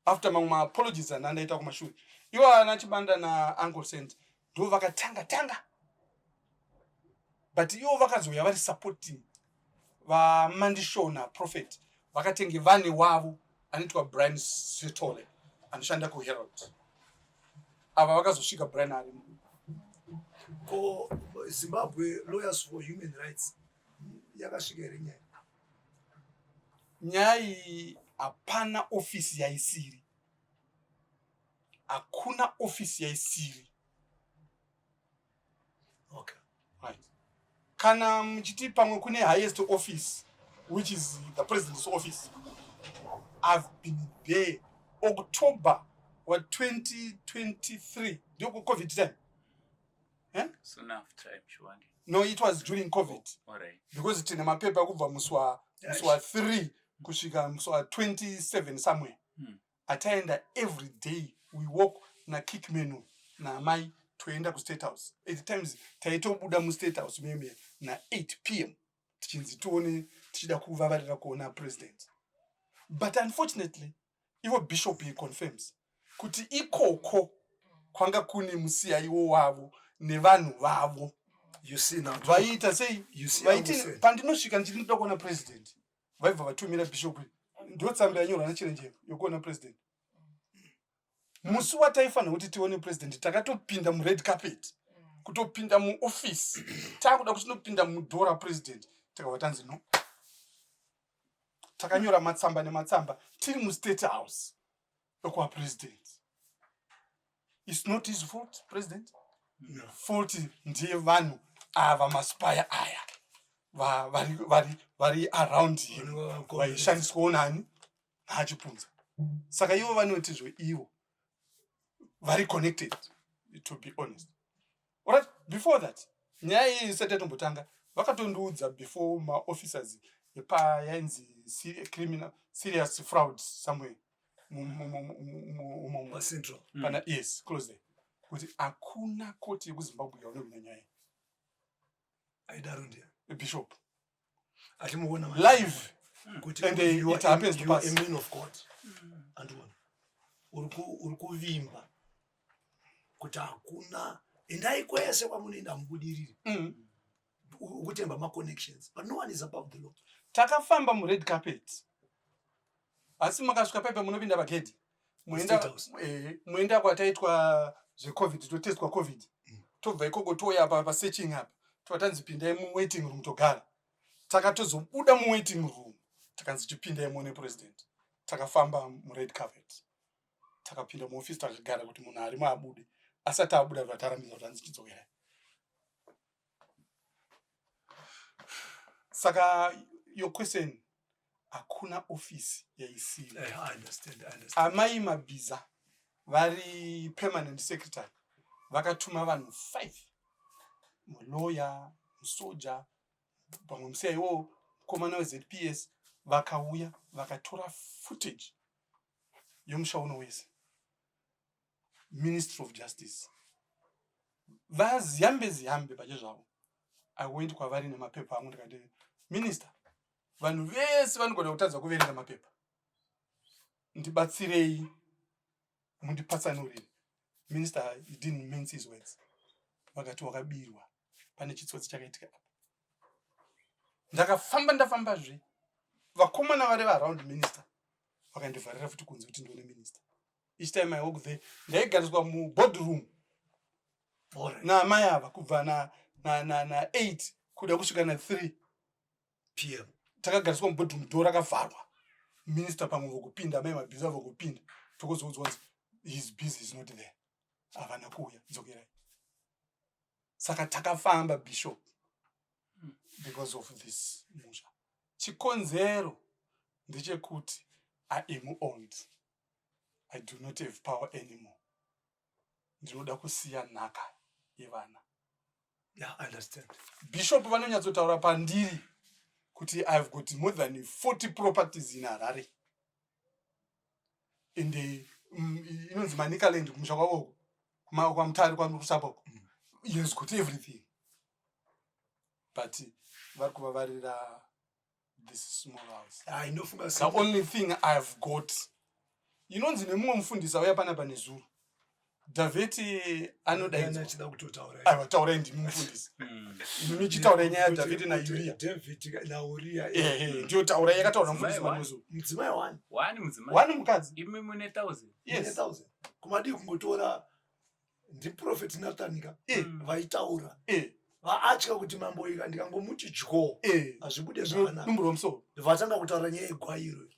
after mamwe maapologies andandaita kumashure. Ivo ana Chibanda naUncle Saint ndo vakatanga tanga, but ivo vakazouya vari supporting vaMandishona prophet. Vakatenge vane wavo anoitwa Brian Setole anoshanda kuHerald. Ava vakazosvika Brian arimo. Ko Zimbabwe Lawyers for Human Rights yakasvika here nyaya? Nyaya iyi hapana ofisi yaisiri, hakuna ofisi yaisiri. Right, kana muchiti pamwe kune highest office, which is the president's office, I've been there October wa2023, ndiko COVID time, eh? Soon after time, Shiwangi. No, it was during COVID. All right. Because tine mapepa kubva musi wa3 kusvika musi wa27 somewhere. Ataenda every day, we walk nakickmenu naamai, toenda kuState House. At times taitobuda muState House meme na8 p.m. tichinzi tione, tichida kuvavarira kuona president. But unfortunately ivo bishop, he confirms kuti ikoko kwanga kune musiyaiwo wavo nevanhu vavo. You see now. Vaiita sei? You see, vaiti Uncle Saint. Pandinosvika ndichiti ndoda kuona president, vaibva vatumira bishop. Ndo tsamba yanyorwa naChirenje yokuona president. Musi wataifanira kuti tione president, takatopinda mured carpet, kutopinda muofisi, taakuda kutinopinda mudoor rapresident, tikabva tanzi no. Takanyora matsamba nematsamba tiri muState House ekuva president. It's not his fault, president. No. Fault ndeyevanhu ava, maspy aya vari around him, vaishandiswawo nani? NaaChipunza. Saka ivo vanoti zvo ivo vari connected. To be honest, alright, before that, nyaya iyi isati yatombotanga, vakatondiudza before maofficers epa yainzi criminal serious fraud somewhere umomo. Central. Pana, yes, close there, kuti hakuna koti yekuZimbabwe yaunowina nyaya. Aidaro ndiye? Bishop. Atimuona Live. Kuti And, you it are happens to you are pass. a man of God, andiona uri kuvimba kuti hakuna, endai kwese kwamunoenda mubudirire. Uri kutemba maconnections, but no one is above the law. Takafamba mured carpet, asi makasvika paipa munopinda pagedhi, muenda State House. Muenda kwataitwa zveCOVID, totestwa COVID, tobva ikoko touya apa pasearching apa, tobva tanzi pindai muwaiting room, togara. Takatozobuda muwaiting room, takanzi chipindai muone president. Takafamba mured carpet, takapinda muofisi, takagara kuti munhu arimo abude. Asati abuda, vatarambidza kuti hanzi chidzokerai. Saka your question, hakuna ofisi yaisiwa. I understand, I understand. Amai Mabhiza vari permanent secretary vakatuma vanhu 5, muloya, musoja, pamwe musiyaiwo mukomana weZPS. Vakauya vakatora footage yomusha uno wese. Ministry of Justice, vaZiyambi Ziyambi pachezvavo, I went kwavari nemapepa angu, ndikati, "Minister, vanhu vese vanogona kutadza kuverenga mapepa, ndibatsirei mundipatsanurire." Minister, he didn't mince his words. Vakati, "Wakabirwa, pane chitsotsi chakaitika apa." Ndakafamba, ndafambazve, vakomana vari vaaround minister vakandivharira futi kunze kuti ndione minister. Each time I walk there, ndaigariswa muboardroom naamai ava kubva na na na na 8 kuda kusvika na 3 pm. Takagariswa muboardroom, door rakavharwa, minister pamwe vokupinda, amai Mabhiza vokupinda, tokozoudzwa kunzi he's busy, is not there, havana kuuya, dzokerai. Saka takafamba, bishop, because of this musha. Chikonzero ndechekuti I am old, I do not have power anymore. Ndinoda kusiya nhaka yevana. Yeah, I understand. Bishop vanonyatsotaura pandiri kuti I've got more than 40 properties in Harare and inonzi Manicaland, kumusha kwavoko kwaMutare, kwaRusape uko. He has got everything, but vari kuvavarira this small house. Ah, inofunga The only thing I've got inonzi nemumwe mufundisi auya panapa nezuro, Dhavheti anodaidzwa. Achida kutotaura. Aiwa, taurai, ndimi mufundisi. Imi michitaurai nyaya yaDhavhidi naUriya. David naUriya. Ehe, ndiyo taurai yakataura mufundisi Mudzimai. Manuzu. Mudzimai wani. Wani mudzimai. Wani mukadzi. Imi mune 1000. Yes. 1000 kumadii kungotora ndiprophet Nathan ka vaitaura vaatya kuti mambo ika ndikangomuti dyo hazvibude zvakanaka. Dumbu romusoro. Vatanga kutaura nyaya yegwairo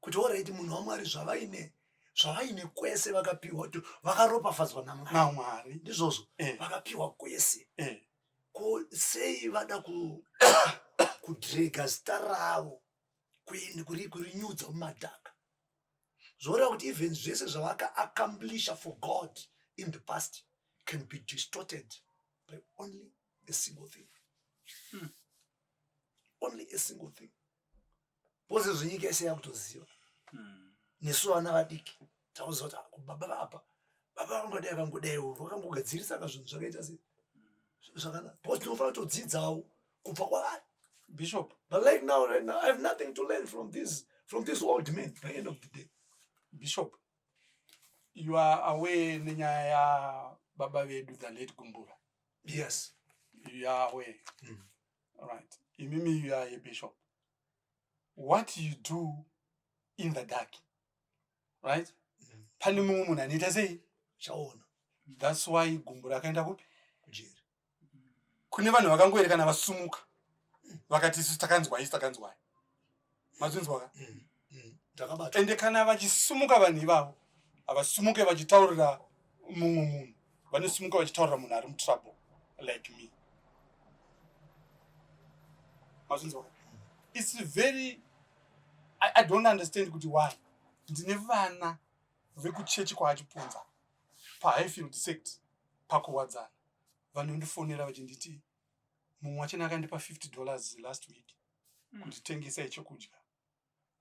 kuti alright, munhu waMwari, zvavaine kwese vakapiwa kuti vakaropafadzwa naMwari. NaMwari. Ndizvozvo. Vakapiwa kwese. Ko sei vada kudrega zita ravo kurinyudza mumadhaka? Zvoreva kuti even zvese zvavakaaccomplish for God in the past can be distorted by only a single thing. Only a single thing, because zvenyika yese yakutoziva. Nesu vana vadiki takuziva kuti ah, baba vapa baba vangodai vangodaiwo vakangogadzirisa ka zvinhu zvakaita sei zvakanaka, because tinofanira kutodzidzawo kubva kwavari. Bishop. But like now, right now, I have nothing to learn from this old man by end of the day. Bishop, you are aware nenyaya yababa vedu, the late Gumbura? Yes. You are aware? Right. Imimi, you are a bishop. What you do in the dark, right? Pane mumwe munhu anoita sei? Chaona. That's why Gumbura akaenda kupi? Kujeri. Kune vanhu vakangoerekana vasumuka vakati isu takanzwai, isu takanzwai, mazvinzwa ka? Ndakabata. Ende kana vachisumuka vanhu ivavo, havasumuke vachitaurira mumwe munhu, vanosumuka vachitaurira munhu ari mutrouble like me. Mazvinzwa ka? It's very I don't understand kuti why. Ndine vana vekuchechi kwaAchipunza, paHighfield Sect, paKuwadzana, vanondifonera vachinditi mumwe wachona akandipa $50 last week kunditengesa chekudya.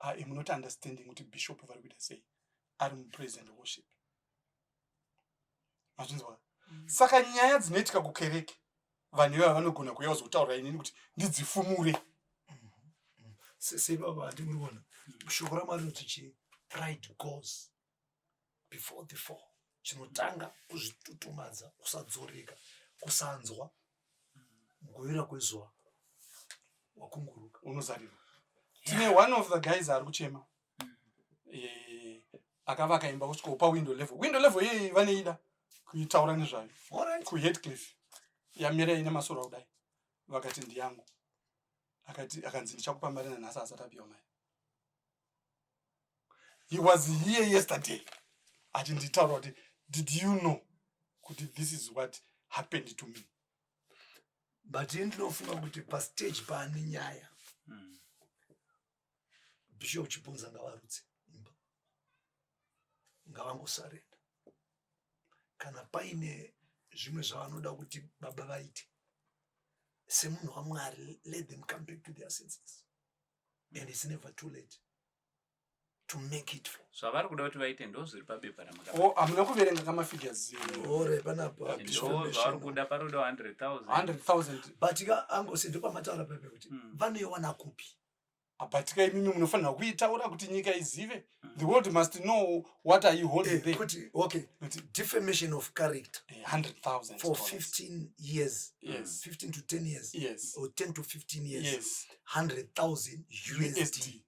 I am not understanding kuti bishop vari kuita sei ari mupraise and worship. Mazvinzwa? Saka nyaya dzinoitika kukereke, vanhu ivava vanogona kuuya kuzotaura inini kuti ndidzifumure. Sebaba handi muri kuona shoko raMwari rinoti chii? Pride goes before the fall. Chinotanga kuzvitutumadza, kusadzoreka, kusanzwa mukuvira kwezuva wakunguruka. Unozarirwa. Tine one of the guys ari kuchema, akavaka imba kusvika pawindow level. Window level iyei vaneida kuitaura nezvayo. KuHatcliffe, yamira ine masoro kudai, vakati ndiyangu. Akati akanzi ndichakupa mari, nanhasi asati apiwa mari. He was here yesterday achinditaura kuti did you know kuti this is what happened to me? But ini ndinofunga kuti pastage paane nyaya, Bishop Chipunza ngavarutse imba, ngavangosarenda. Kana paine zvimwe zvavanoda kuti baba vaite semunhu waMwari, let them come back to their senses, and it's never too late to make it for Zvavari kuda kuti vaite ndo zviri pabepa ramaka. O, hamuna kuverenga kamafigures? Ore panapa. Ndo zvavari kuda, paroda 100,000. 100,000. But ka angose ndopamataura pepe kuti vanoiwana kupi? Abatika, imimi munofanira kuitaura kuti nyika izive. The world must know what are you holding there. Kuti okay, defamation of character 100,000 for 15 years, 15 to 10 years or 10 to 15 years, 100,000 USD. USD,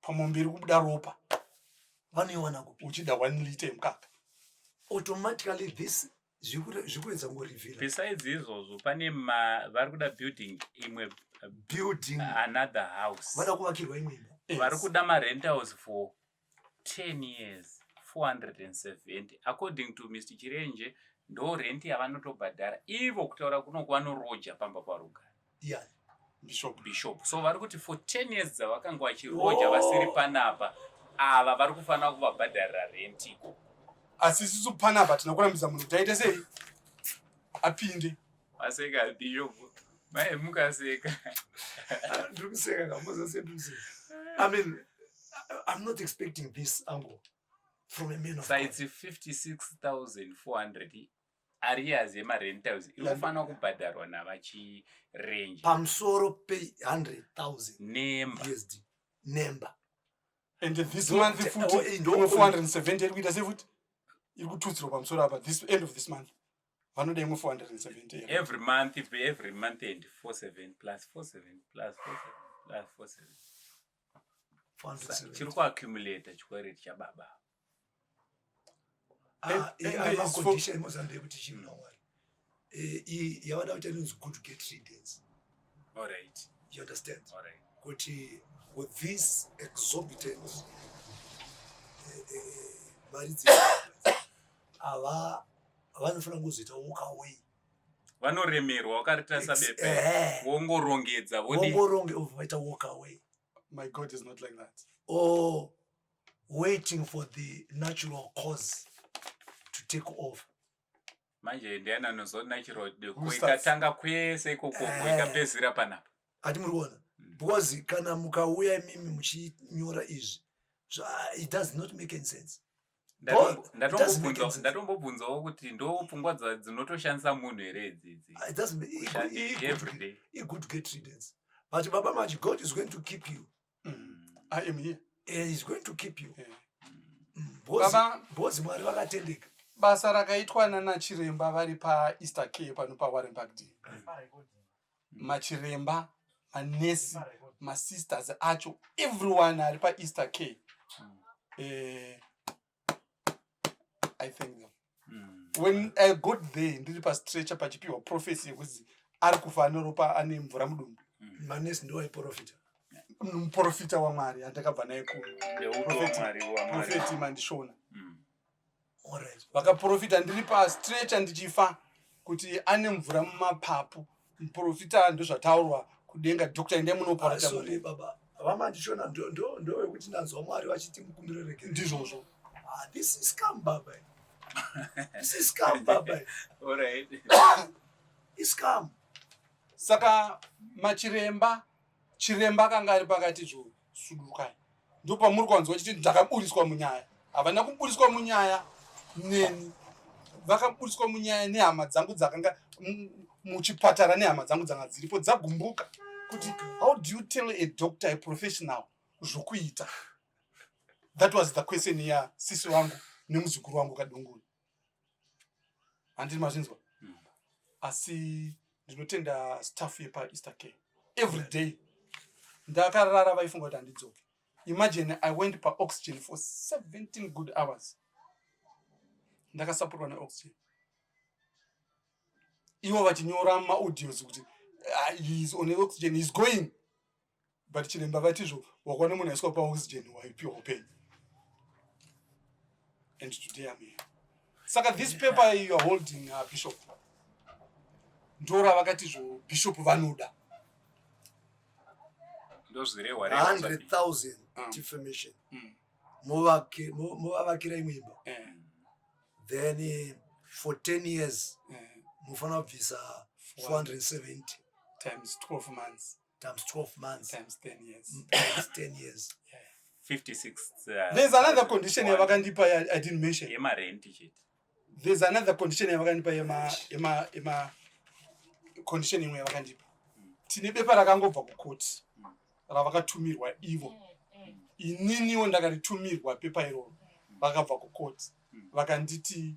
pamombe iri kubuda ropa. Vanoiwana kupi? Uchida 1 liter yemukaka. Automatically this zvikuedza kungorivhira. Besides izvozvo pane vari kuda building imwe, building another house. Vada kuvakirwa imwe imba. Vari kuda marentals for 10 years, 470 according to Mr Chirenje. Ndo renti yavanotobhadhara ivo. Kutaura kunoku vanoroja pamba parugare. Bishop. Bishop. So vari kuti for 10 years dzavakanga vachiroja vasiri panapa, ava vari kufanira kuvabhadharira renti ikoko. Asi isusu panapa tina kurambidza munhu kuti aite sei, apinde. Vaseka bishop, mai mukaseka. Ndiri kuseka kamozase, ndiri kuseka. I mean, I'm not expecting this angle from a man of So God. It's 56,400 arrears yemarentals iri kufanira kubhadharwa navaChirenje. Pamusoro pe-100,000 Nemba. USD nemba. And this month futi oh, imwe 470 iri kuita sei futi, iri kututsirwa pamusoro apa. This end of this month vanoda imwe 470. Every month, every month, and 47 plus 47 plus 47 plus 47. 470. Chiri kuaccumulata chikwereti chababa. Ah, And it's macondition emozambique kuti chii namwari. Iyi yavada kuti inonzi good get riddance. Alright. You understand? Alright. Kuti with this exorbitant mari dze ava, vanofanira kuzoita walk away. Vanoremerwa vakaritarisa bepe. Wongorongedza vodi. Vongoronge vaita walk away. My God is not like that. Or waiting for the natural cause to take over. Manje ndiani anozonachira? Who starts? Ikatanga kwese ikoko, ikapedzisira panapa. Hati muri kuona? Because kana mukauya imimi muchinyora izvi, it does not make any sense. It doesn't make any sense. Ndatombobvunzawo kuti ndo pfungwa dzinotoshandisa munhu here idzidzi? It doesn't Everyday. Good get riddance. But baba machi, God is going to keep you. I am here. He's going to keep you. Baba- Because Mwari vakatendeka. Basa rakaitwa nanachiremba vari paEaster Care pano paWarren Park D, machiremba, manesi, masisters acho, everyone ari paEaster Care, I thank them. When I got there ndiri pastretcher, pachipiwa prophecy yekuzi ari kufa, anoropa, ane mvura mudumbu. Manesi ndo aiprofita? Muprofita waMwari andakabva naye ku Ndeupi? WaMwari, waMwari. Prophet Mandishona. Vakaprofita ndiri pastretcher ndichifa kuti ane mvura mumapapu. Muprofita, ndozvataurwa kudenga, doctor, endai Ah, munoporata. sorry baba vaMandishona, ndowekuti ndanzwa Mwari vachiti mukumbiro regere? Ndizvozvo. Ah, this is scam baba, this is scam baba. Alright. Iscam. Saka machiremba, chiremba akanga ari pakati zvo, sudurukai. Ndopamuri kwanzwa chiti ndakaburiswa munyaya. Havana kuburiswa munyaya neni, vakaburiswa munyaya nehama dzangu dzakanga muchipatara, nehama dzangu dzanga dziripo dzagumbuka kuti how do you tell a doctor, a professional, zvokuita? That was the question yasisi wangu nemuzukuru wangu Kadunguri. Handiri mazvinzwa? Asi ndinotenda staff yepaEaster Care. Every day ndakarara vaifunga kuti handidzoke. Imagine, I went paoxygen for 17 good hours, ndakasapurwa neoxygen, ivo vachinyora maaudios kuti he is on oxygen, he is going. But chiremba vatizvo wakaona munhu aiswa paoxygen waipiwa upenyu. And today I'm here. Saka this paper you are holding, Bishop, ndoravakatizvo bishop vanoda. Ndozvirehwa rehwa. 100,000 defamation. Muvavakira imwe imba. Then for 10 years mufanira kubvisa 470. Times 12 months. Times 12 months. Times 10 years. Times 10 years. 56. There's another condition yavakandipa I didn't mention. Yemarenti chete. There's another condition yavakandipa yema condition imwe yavakandipa. Tine bepa rakangobva kukoti ravakatumirwa ivo. Ininiwo ndakaritumirwa pepa iroro vakabva kukoti. Vakanditi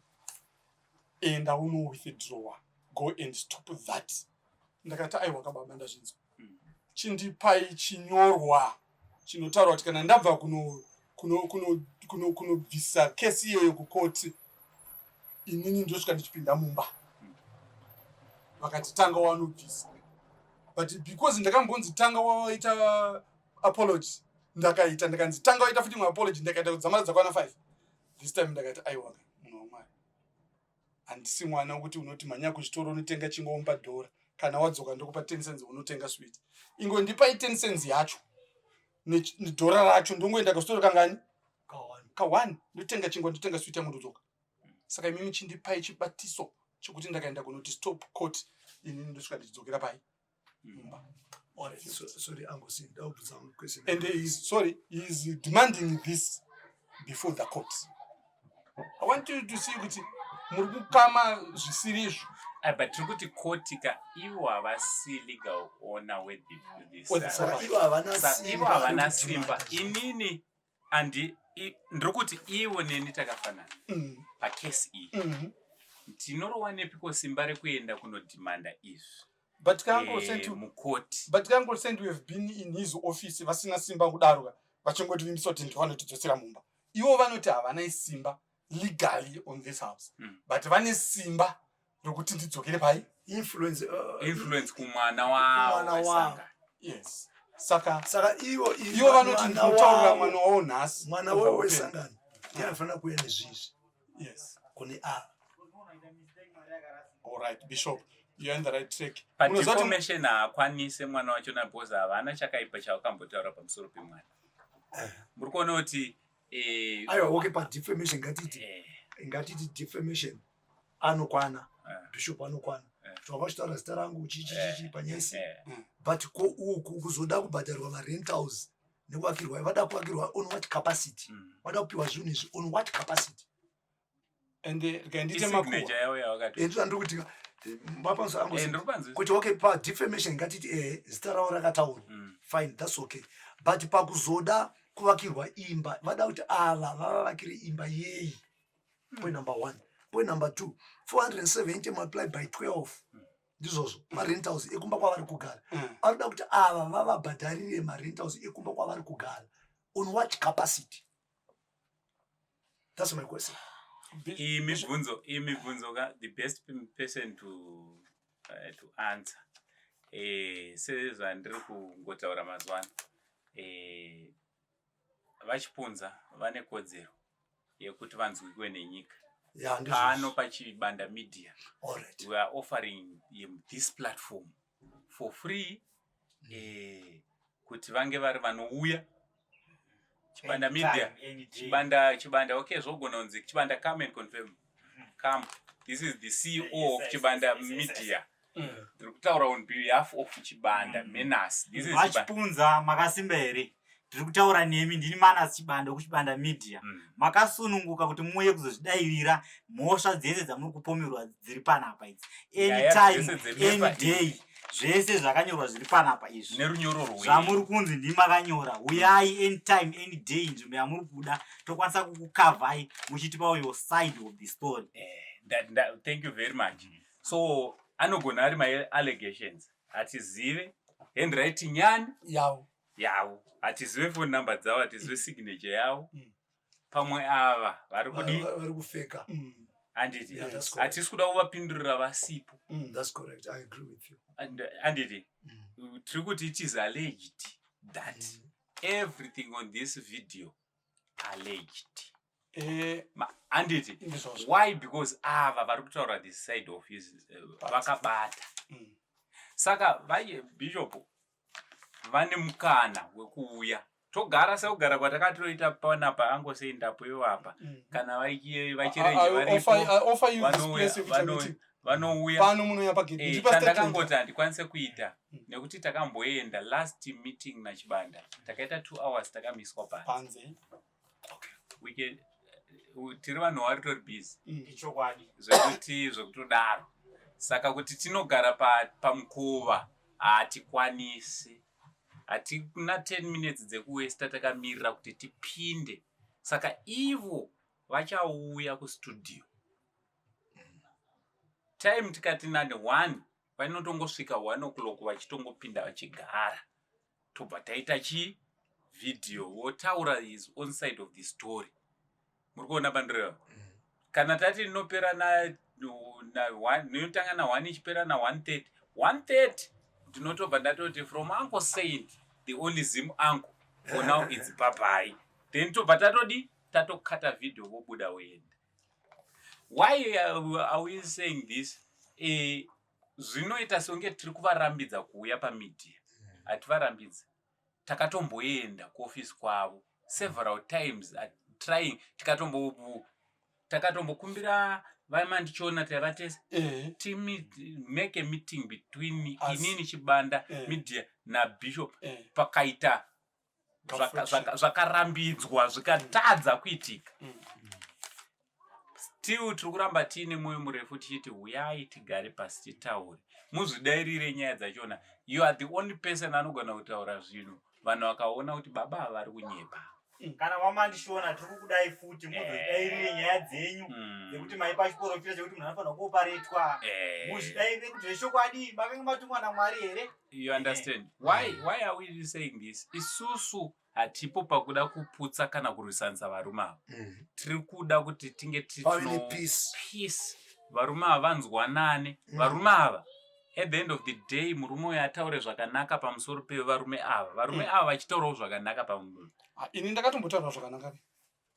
enda uno withdrawa, go and stop that. Ndakati aiwa kababa, ndazvinzwa. Chindipai chinyorwa chinotaura kuti kana ndabva kuno Kunobvisa kesi iyoyo kukoti, inini ndosvika ndichipinda mumba. Vakati tanga wanobvisa, but because ndakambonzi tanga waita apology, ndakaita. Ndakanzi tanga waita futi imwe apology, ndakaita kudzamara dzakwana 5. This time ndakati, "Aiwa, munhu waMwari, handisi mwana wekuti unoti mhanya kuchitoro unotenga chingwa umupa dhora, kana wadzoka ndokupa 10 cents unotenga sweet. Ingondipai 10 cents yacho nedhora racho, ndongoenda kachitoro kangani?" Ka-one. Ka-one, ndotenga chingwa, ndotenga sweet yangu, ndodzoka. Saka imimi chindipai chibatiso chekuti ndakaenda kunoti stop court, inini ndosvika ndichidzokera pai mumba. Alright, so, sorry, Angosi, ndakubvunza question. And he is sorry, he is demanding this before the court. I want you to see kuti muri kukama zvisiri izvo. Ah, but tiri kuti koti ka, ivo havasi legal owner with this. With the Saka ivo havana Saka ivo havana simba. Simba. Inini andi ndiri kuti ivo neni takafanana pakesi iyi. Tinorowanepiko simba rekuenda kunodhimanda izvi But kango sent mukoti? But kango sent, we have been in his office, vasina simba kudaro ka, vachingotivimbisa kuti ndovanotidzosera mumba. Ivo vanoti havana simba legally on this house, but vane simba rokuti ndidzokere pai. Influence Influence kumwana Kumwana wavo wavo. wesangano. Yes, saka Saka ivo ivo vanoti mwana ndinotaurira wavo- mwana wavo nhasi mwana over wavo open. wesangano ndiye anofanira kuuya nezvizvi kune ava. All right, Bishop, you're on the right track. Unoziva kuti Padefamation haakwanise mwana wacho, because havana chakaipa chavakambotaura pamusoro pemwana. Muri kuona kuti Aiwa, okay, padefamation ngatiti ngatiti defamation anokwana. Bishop anokwana. Zvanga uchitaura zita rangu chichichichi panyesi. But ko uku kuzoda kubhadharwa marentals nekuvakirwa, vada kuvakirwa on what capacity? Vada kupiwa zvinhu izvi on what capacity? Ende rega ndiite makuhwa. Isignature yavo yavakati. Ndizvo ndiri kuti mapanso angu Ndiri kupanzwisisa. kuti okay, padefamation ngatiti zita ravo rakataurwa. Fine, that's okay, but pakuzoda kuvakirwa imba, vada kuti ava vavavakire imba yei? Point number one. Point number two, 470 multiplied by 12, ndizvozvo marentals ekumba kwavari kugara. Arikuda kuti ava vavabhadharire marentals ekumba kwavari kugara on what capacity? That's my question. Iyi mibvunzo ka, the best person to answer, sezvandiri kungotaura mazuva ano, vaChipunza vane kodzero yekuti vanzwikwe nenyika Ya. Pano paChibanda Media. Alright. We are offering him this platform for free, kuti vange vari vanouya Chibanda Media. Any day. Chibanda, Chibanda, okay, zvogona kunzi Chibanda, come and confirm. Come, this is the CEO of Chibanda Media. Ndiri kutaura on behalf of Chibanda Menas. This is Chibanda. VaChipunza, makasimba here? Tiri kutaura nemi, ndini Manas Chibanda wekuChibanda Media. Makasununguka kuti muuye kuzozvidayirira mhosva dzese dzamuri kupomerwa dziri panapa idzi. Nyaya Anytime, dzese dzebepa. Any day, zvese zvakanyorwa zviri panapa izvi. Nerunyoro rwenyu. Zvamuri kunzi ndimi makanyora, uyai anytime, any day, nzvimbo yamuri kuda, tokwanisa kukukavhai muchitipawo your side of the story. Thank you very much. So anogona ari maallegations, hatizive handwriting yani Yavo. yavo, hatizive phone number dzavo, hatizive signature yavo. Pamwe ava vari kudi Vari kufeka. Handiti? Yeah, that's correct. Hatisi kuda kuvapindurira vasipo. That's correct, I agree with you. Handiti? Tiri kuti it is alleged that everything on this video alleged. Handiti? Ndizvozvo. Why? Because ava vari kutaura this side of his vakabata. Saka vaye bishop vane mukana wekuuya, togara sekugara kwatakatoita panapa. Angosei ndapo ivapa kana vaChirenje varipo. I offer you this place yekuita meeting. Vanouya. Pano munouya pagate. Ndipa statement. Chandakangoti handikwanise kuita nekuti takamboenda last meeting naChibanda, takaita 2 hours takamiswa panze. Panze. Tiri vanhu vari tori busy Ichokwadi. zvekuti zvekutodaro. Saka kuti tinogara pamukova hatikwanisi, hatina 10 minutes dzekuwesta takamirira kuti tipinde. Saka ivo vachauya kustudio time tikati nani 1, vanotongosvika 1 o'clock, vachitongopinda vachigara, tobva taita chii? video votaura his own side of the story. Muri kuona pandireva? Kana tati inopera na inotanga na 1 ichipera na 1:30, 1:30 ndinotobva ndatoti from Uncle Saint, the only Zim uncle for now, it's bye. Then tobva tatodi tatokata video, vobuda voenda. Why are we saying this? Zvinoita songe tiri kuvarambidza kuuya pamedia. Hativarambidzi. Takatomboenda kuofisi kwavo several times trying, takatombokumbira vaMandichiona, taiva tese, make a meeting between inini, Chibanda Media naBishop. Pakaita zvakarambidzwa, zvikatadza kuitika. Still tiri kuramba tiine mwoyo murefu tichiti huyai tigare pasi titaure, muzvidairire nyaya dzachona. You are the only person anogona kutaura zvinhu vanhu vakaona kuti baba ava vari kunyepa. Kana vaMandichiona, tiri kukudai futi muzvidairire nyaya dzenyu dzekuti maipa chiprofita chekuti munhu anofanira kuoparetwa. Muzvidairire kuti zvechokwadi makanga matumwa naMwari here. You understand why are we saying this? Isusu hatipo pakuda kuputsa kana kurwisanisa varume ava. Tiri kuda kuti tinge peace. Peace, varume ava vanzwanane. Varume ava, at the end of the day, murume uyu ataure zvakanaka pamusoro pevarume ava, varume ava vachitaurawo zvakanaka pamunhu. Ah, ini ndakatombotaura zvakanaka,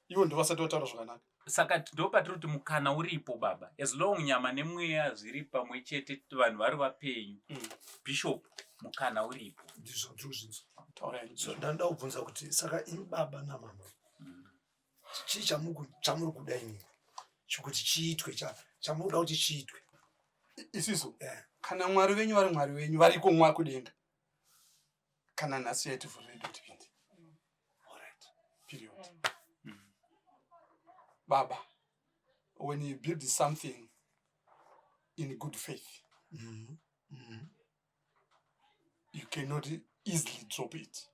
ivo ndovasati vataura zvakanaka. Saka ndo patiri kuti mukana uripo, baba. As long nyama nemweya zviri pamwe chete, vanhu vari vapenyu. Bishop, mukana uripo. Ndizvo, ndiri kuzvinzwa. Taurai. So ndanoda kubvunza kuti saka imi baba namama, chii chamuri kuda imi chikuti chiitwe, chamuri kuda kuti chiitwe? Isisu, kana Mwari venyu vari Mwari venyu, variko mwa kudenga, kana nhasi yaitivhurire tipinde. Period. Baba, when you build something in good faith, you cannot easily drop it.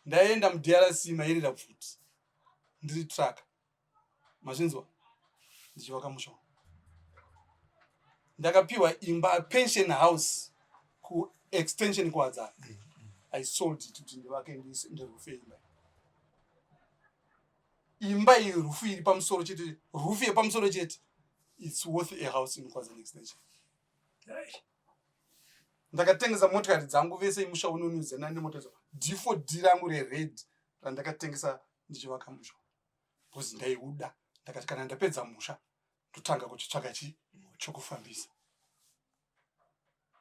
Ndaenda muDRC mairira pfuti ndiri trucker, mazvinzwa, ndichivaka musha. Ndakapiwa imba, pension house kuExtension kuWadzana. I sold it kuti ndivake, ndiroofe imba. Imba iyi, roof iri pamusoro chete, roof yepamusoro chete, it's worth a house in Kuwadzana Extension. Ndakatengesa motikari dzangu vese, musha unonuzana nemota dzangu. D4D rangu rered randakatengesa ndichivaka musha because ndaiuda. Ndakati kana ndapedza musha ndotanga kuchitsvaga chi chokufambisa.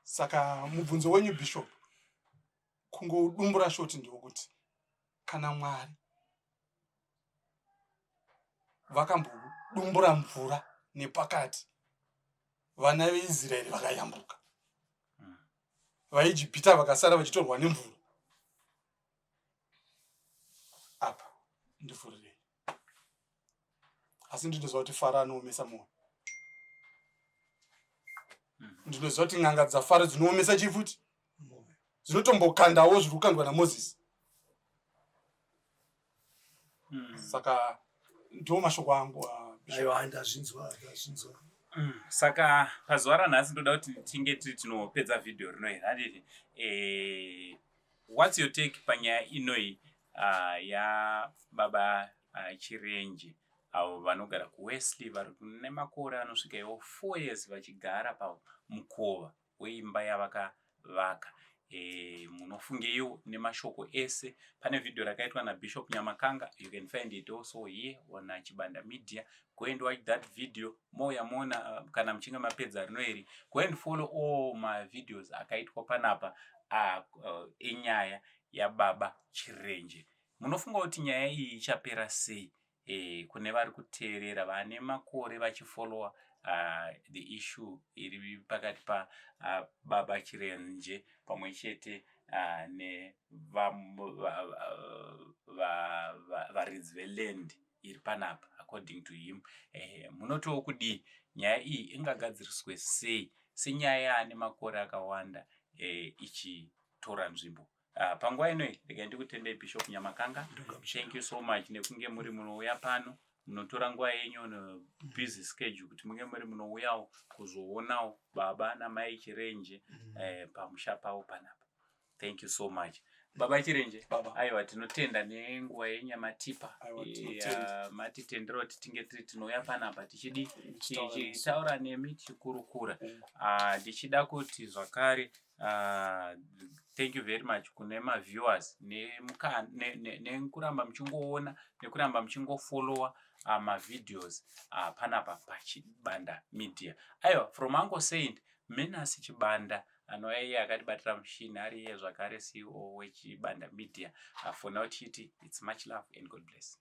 Saka mubvunzo wenyu, Bishop, kungodumbura short, ndewekuti kana Mwari vakambodumbura mvura nepakati, vana veIsraeri vakayambuka, vaIjipita vakasara vachitorwa nemvura, apa ndivhurirei. Asi ndinoziva kuti Faro anoomesa mwoyo. Ndinoziva kuti n'anga dzaFaro dzinoomesa chifuti, dzinotombokandawo zviri kukandwa naMozisi. Saka ndo mashoko angu, Bishop. Aiwa, ndazvinzwa, ndazvinzwa. Saka pazuva ranhasi ndoda kuti tinge tiri tinopedza vhidhiyo rino iri, handiti? What's your take panyaya inoi yababa Chirenje, avo vanogara kuWesley, vari nemakore anosvika iwo 4 years vachigara pamukova weimba yavakavaka? Munofungeiwo nemashoko ese pane vhidhiyo rakaitwa naBishop Nyamakanga? You can find it also here on Chibanda Media. Go and watch that video, mouya moona. Kana muchinge mapedza rino iri, go and follow all mavideos akaitwa panapa enyaya yababa Chirenje. Munofunga kuti nyaya iyi ichapera sei? Kune vari kuteerera vane makore vachifollowa the issue iri pakati pababa Chirenje pamwe chete nevaridzi veland iri panapa, according to him, munotiwo kudii? Nyaya iyi ingagadziriswe sei senyaya yaane makore akawanda ichitora nzvimbo? Panguva inoi regai ndikutendei, Bishop Nyamakanga. Thank you so much nekunge muri munouya pano, munotora nguva yenyu busy schedule kuti munge muri munouyawo kuzoonawo baba namai Chirenje pamusha pavo panapa. Thank you so much. Baba Chirenje, aiwa, tinotenda nenguva yenyu yamatipa, matitendera kuti tinge tiri tinouya panapa tichidi tichitaura nemi, tichikurukura. Ah, ndichida kuti zvakare, thank you very much kune maviewers nekuramba muchingoona, nekuramba muchingofollowa mavideos panapa paChibanda Media. Aiwa, from Uncle Saint Menas Chibanda, anova iye akatibatira mushini, ari iye zvakare CEO weChibanda Media. For now tichiti it's much love and God bless.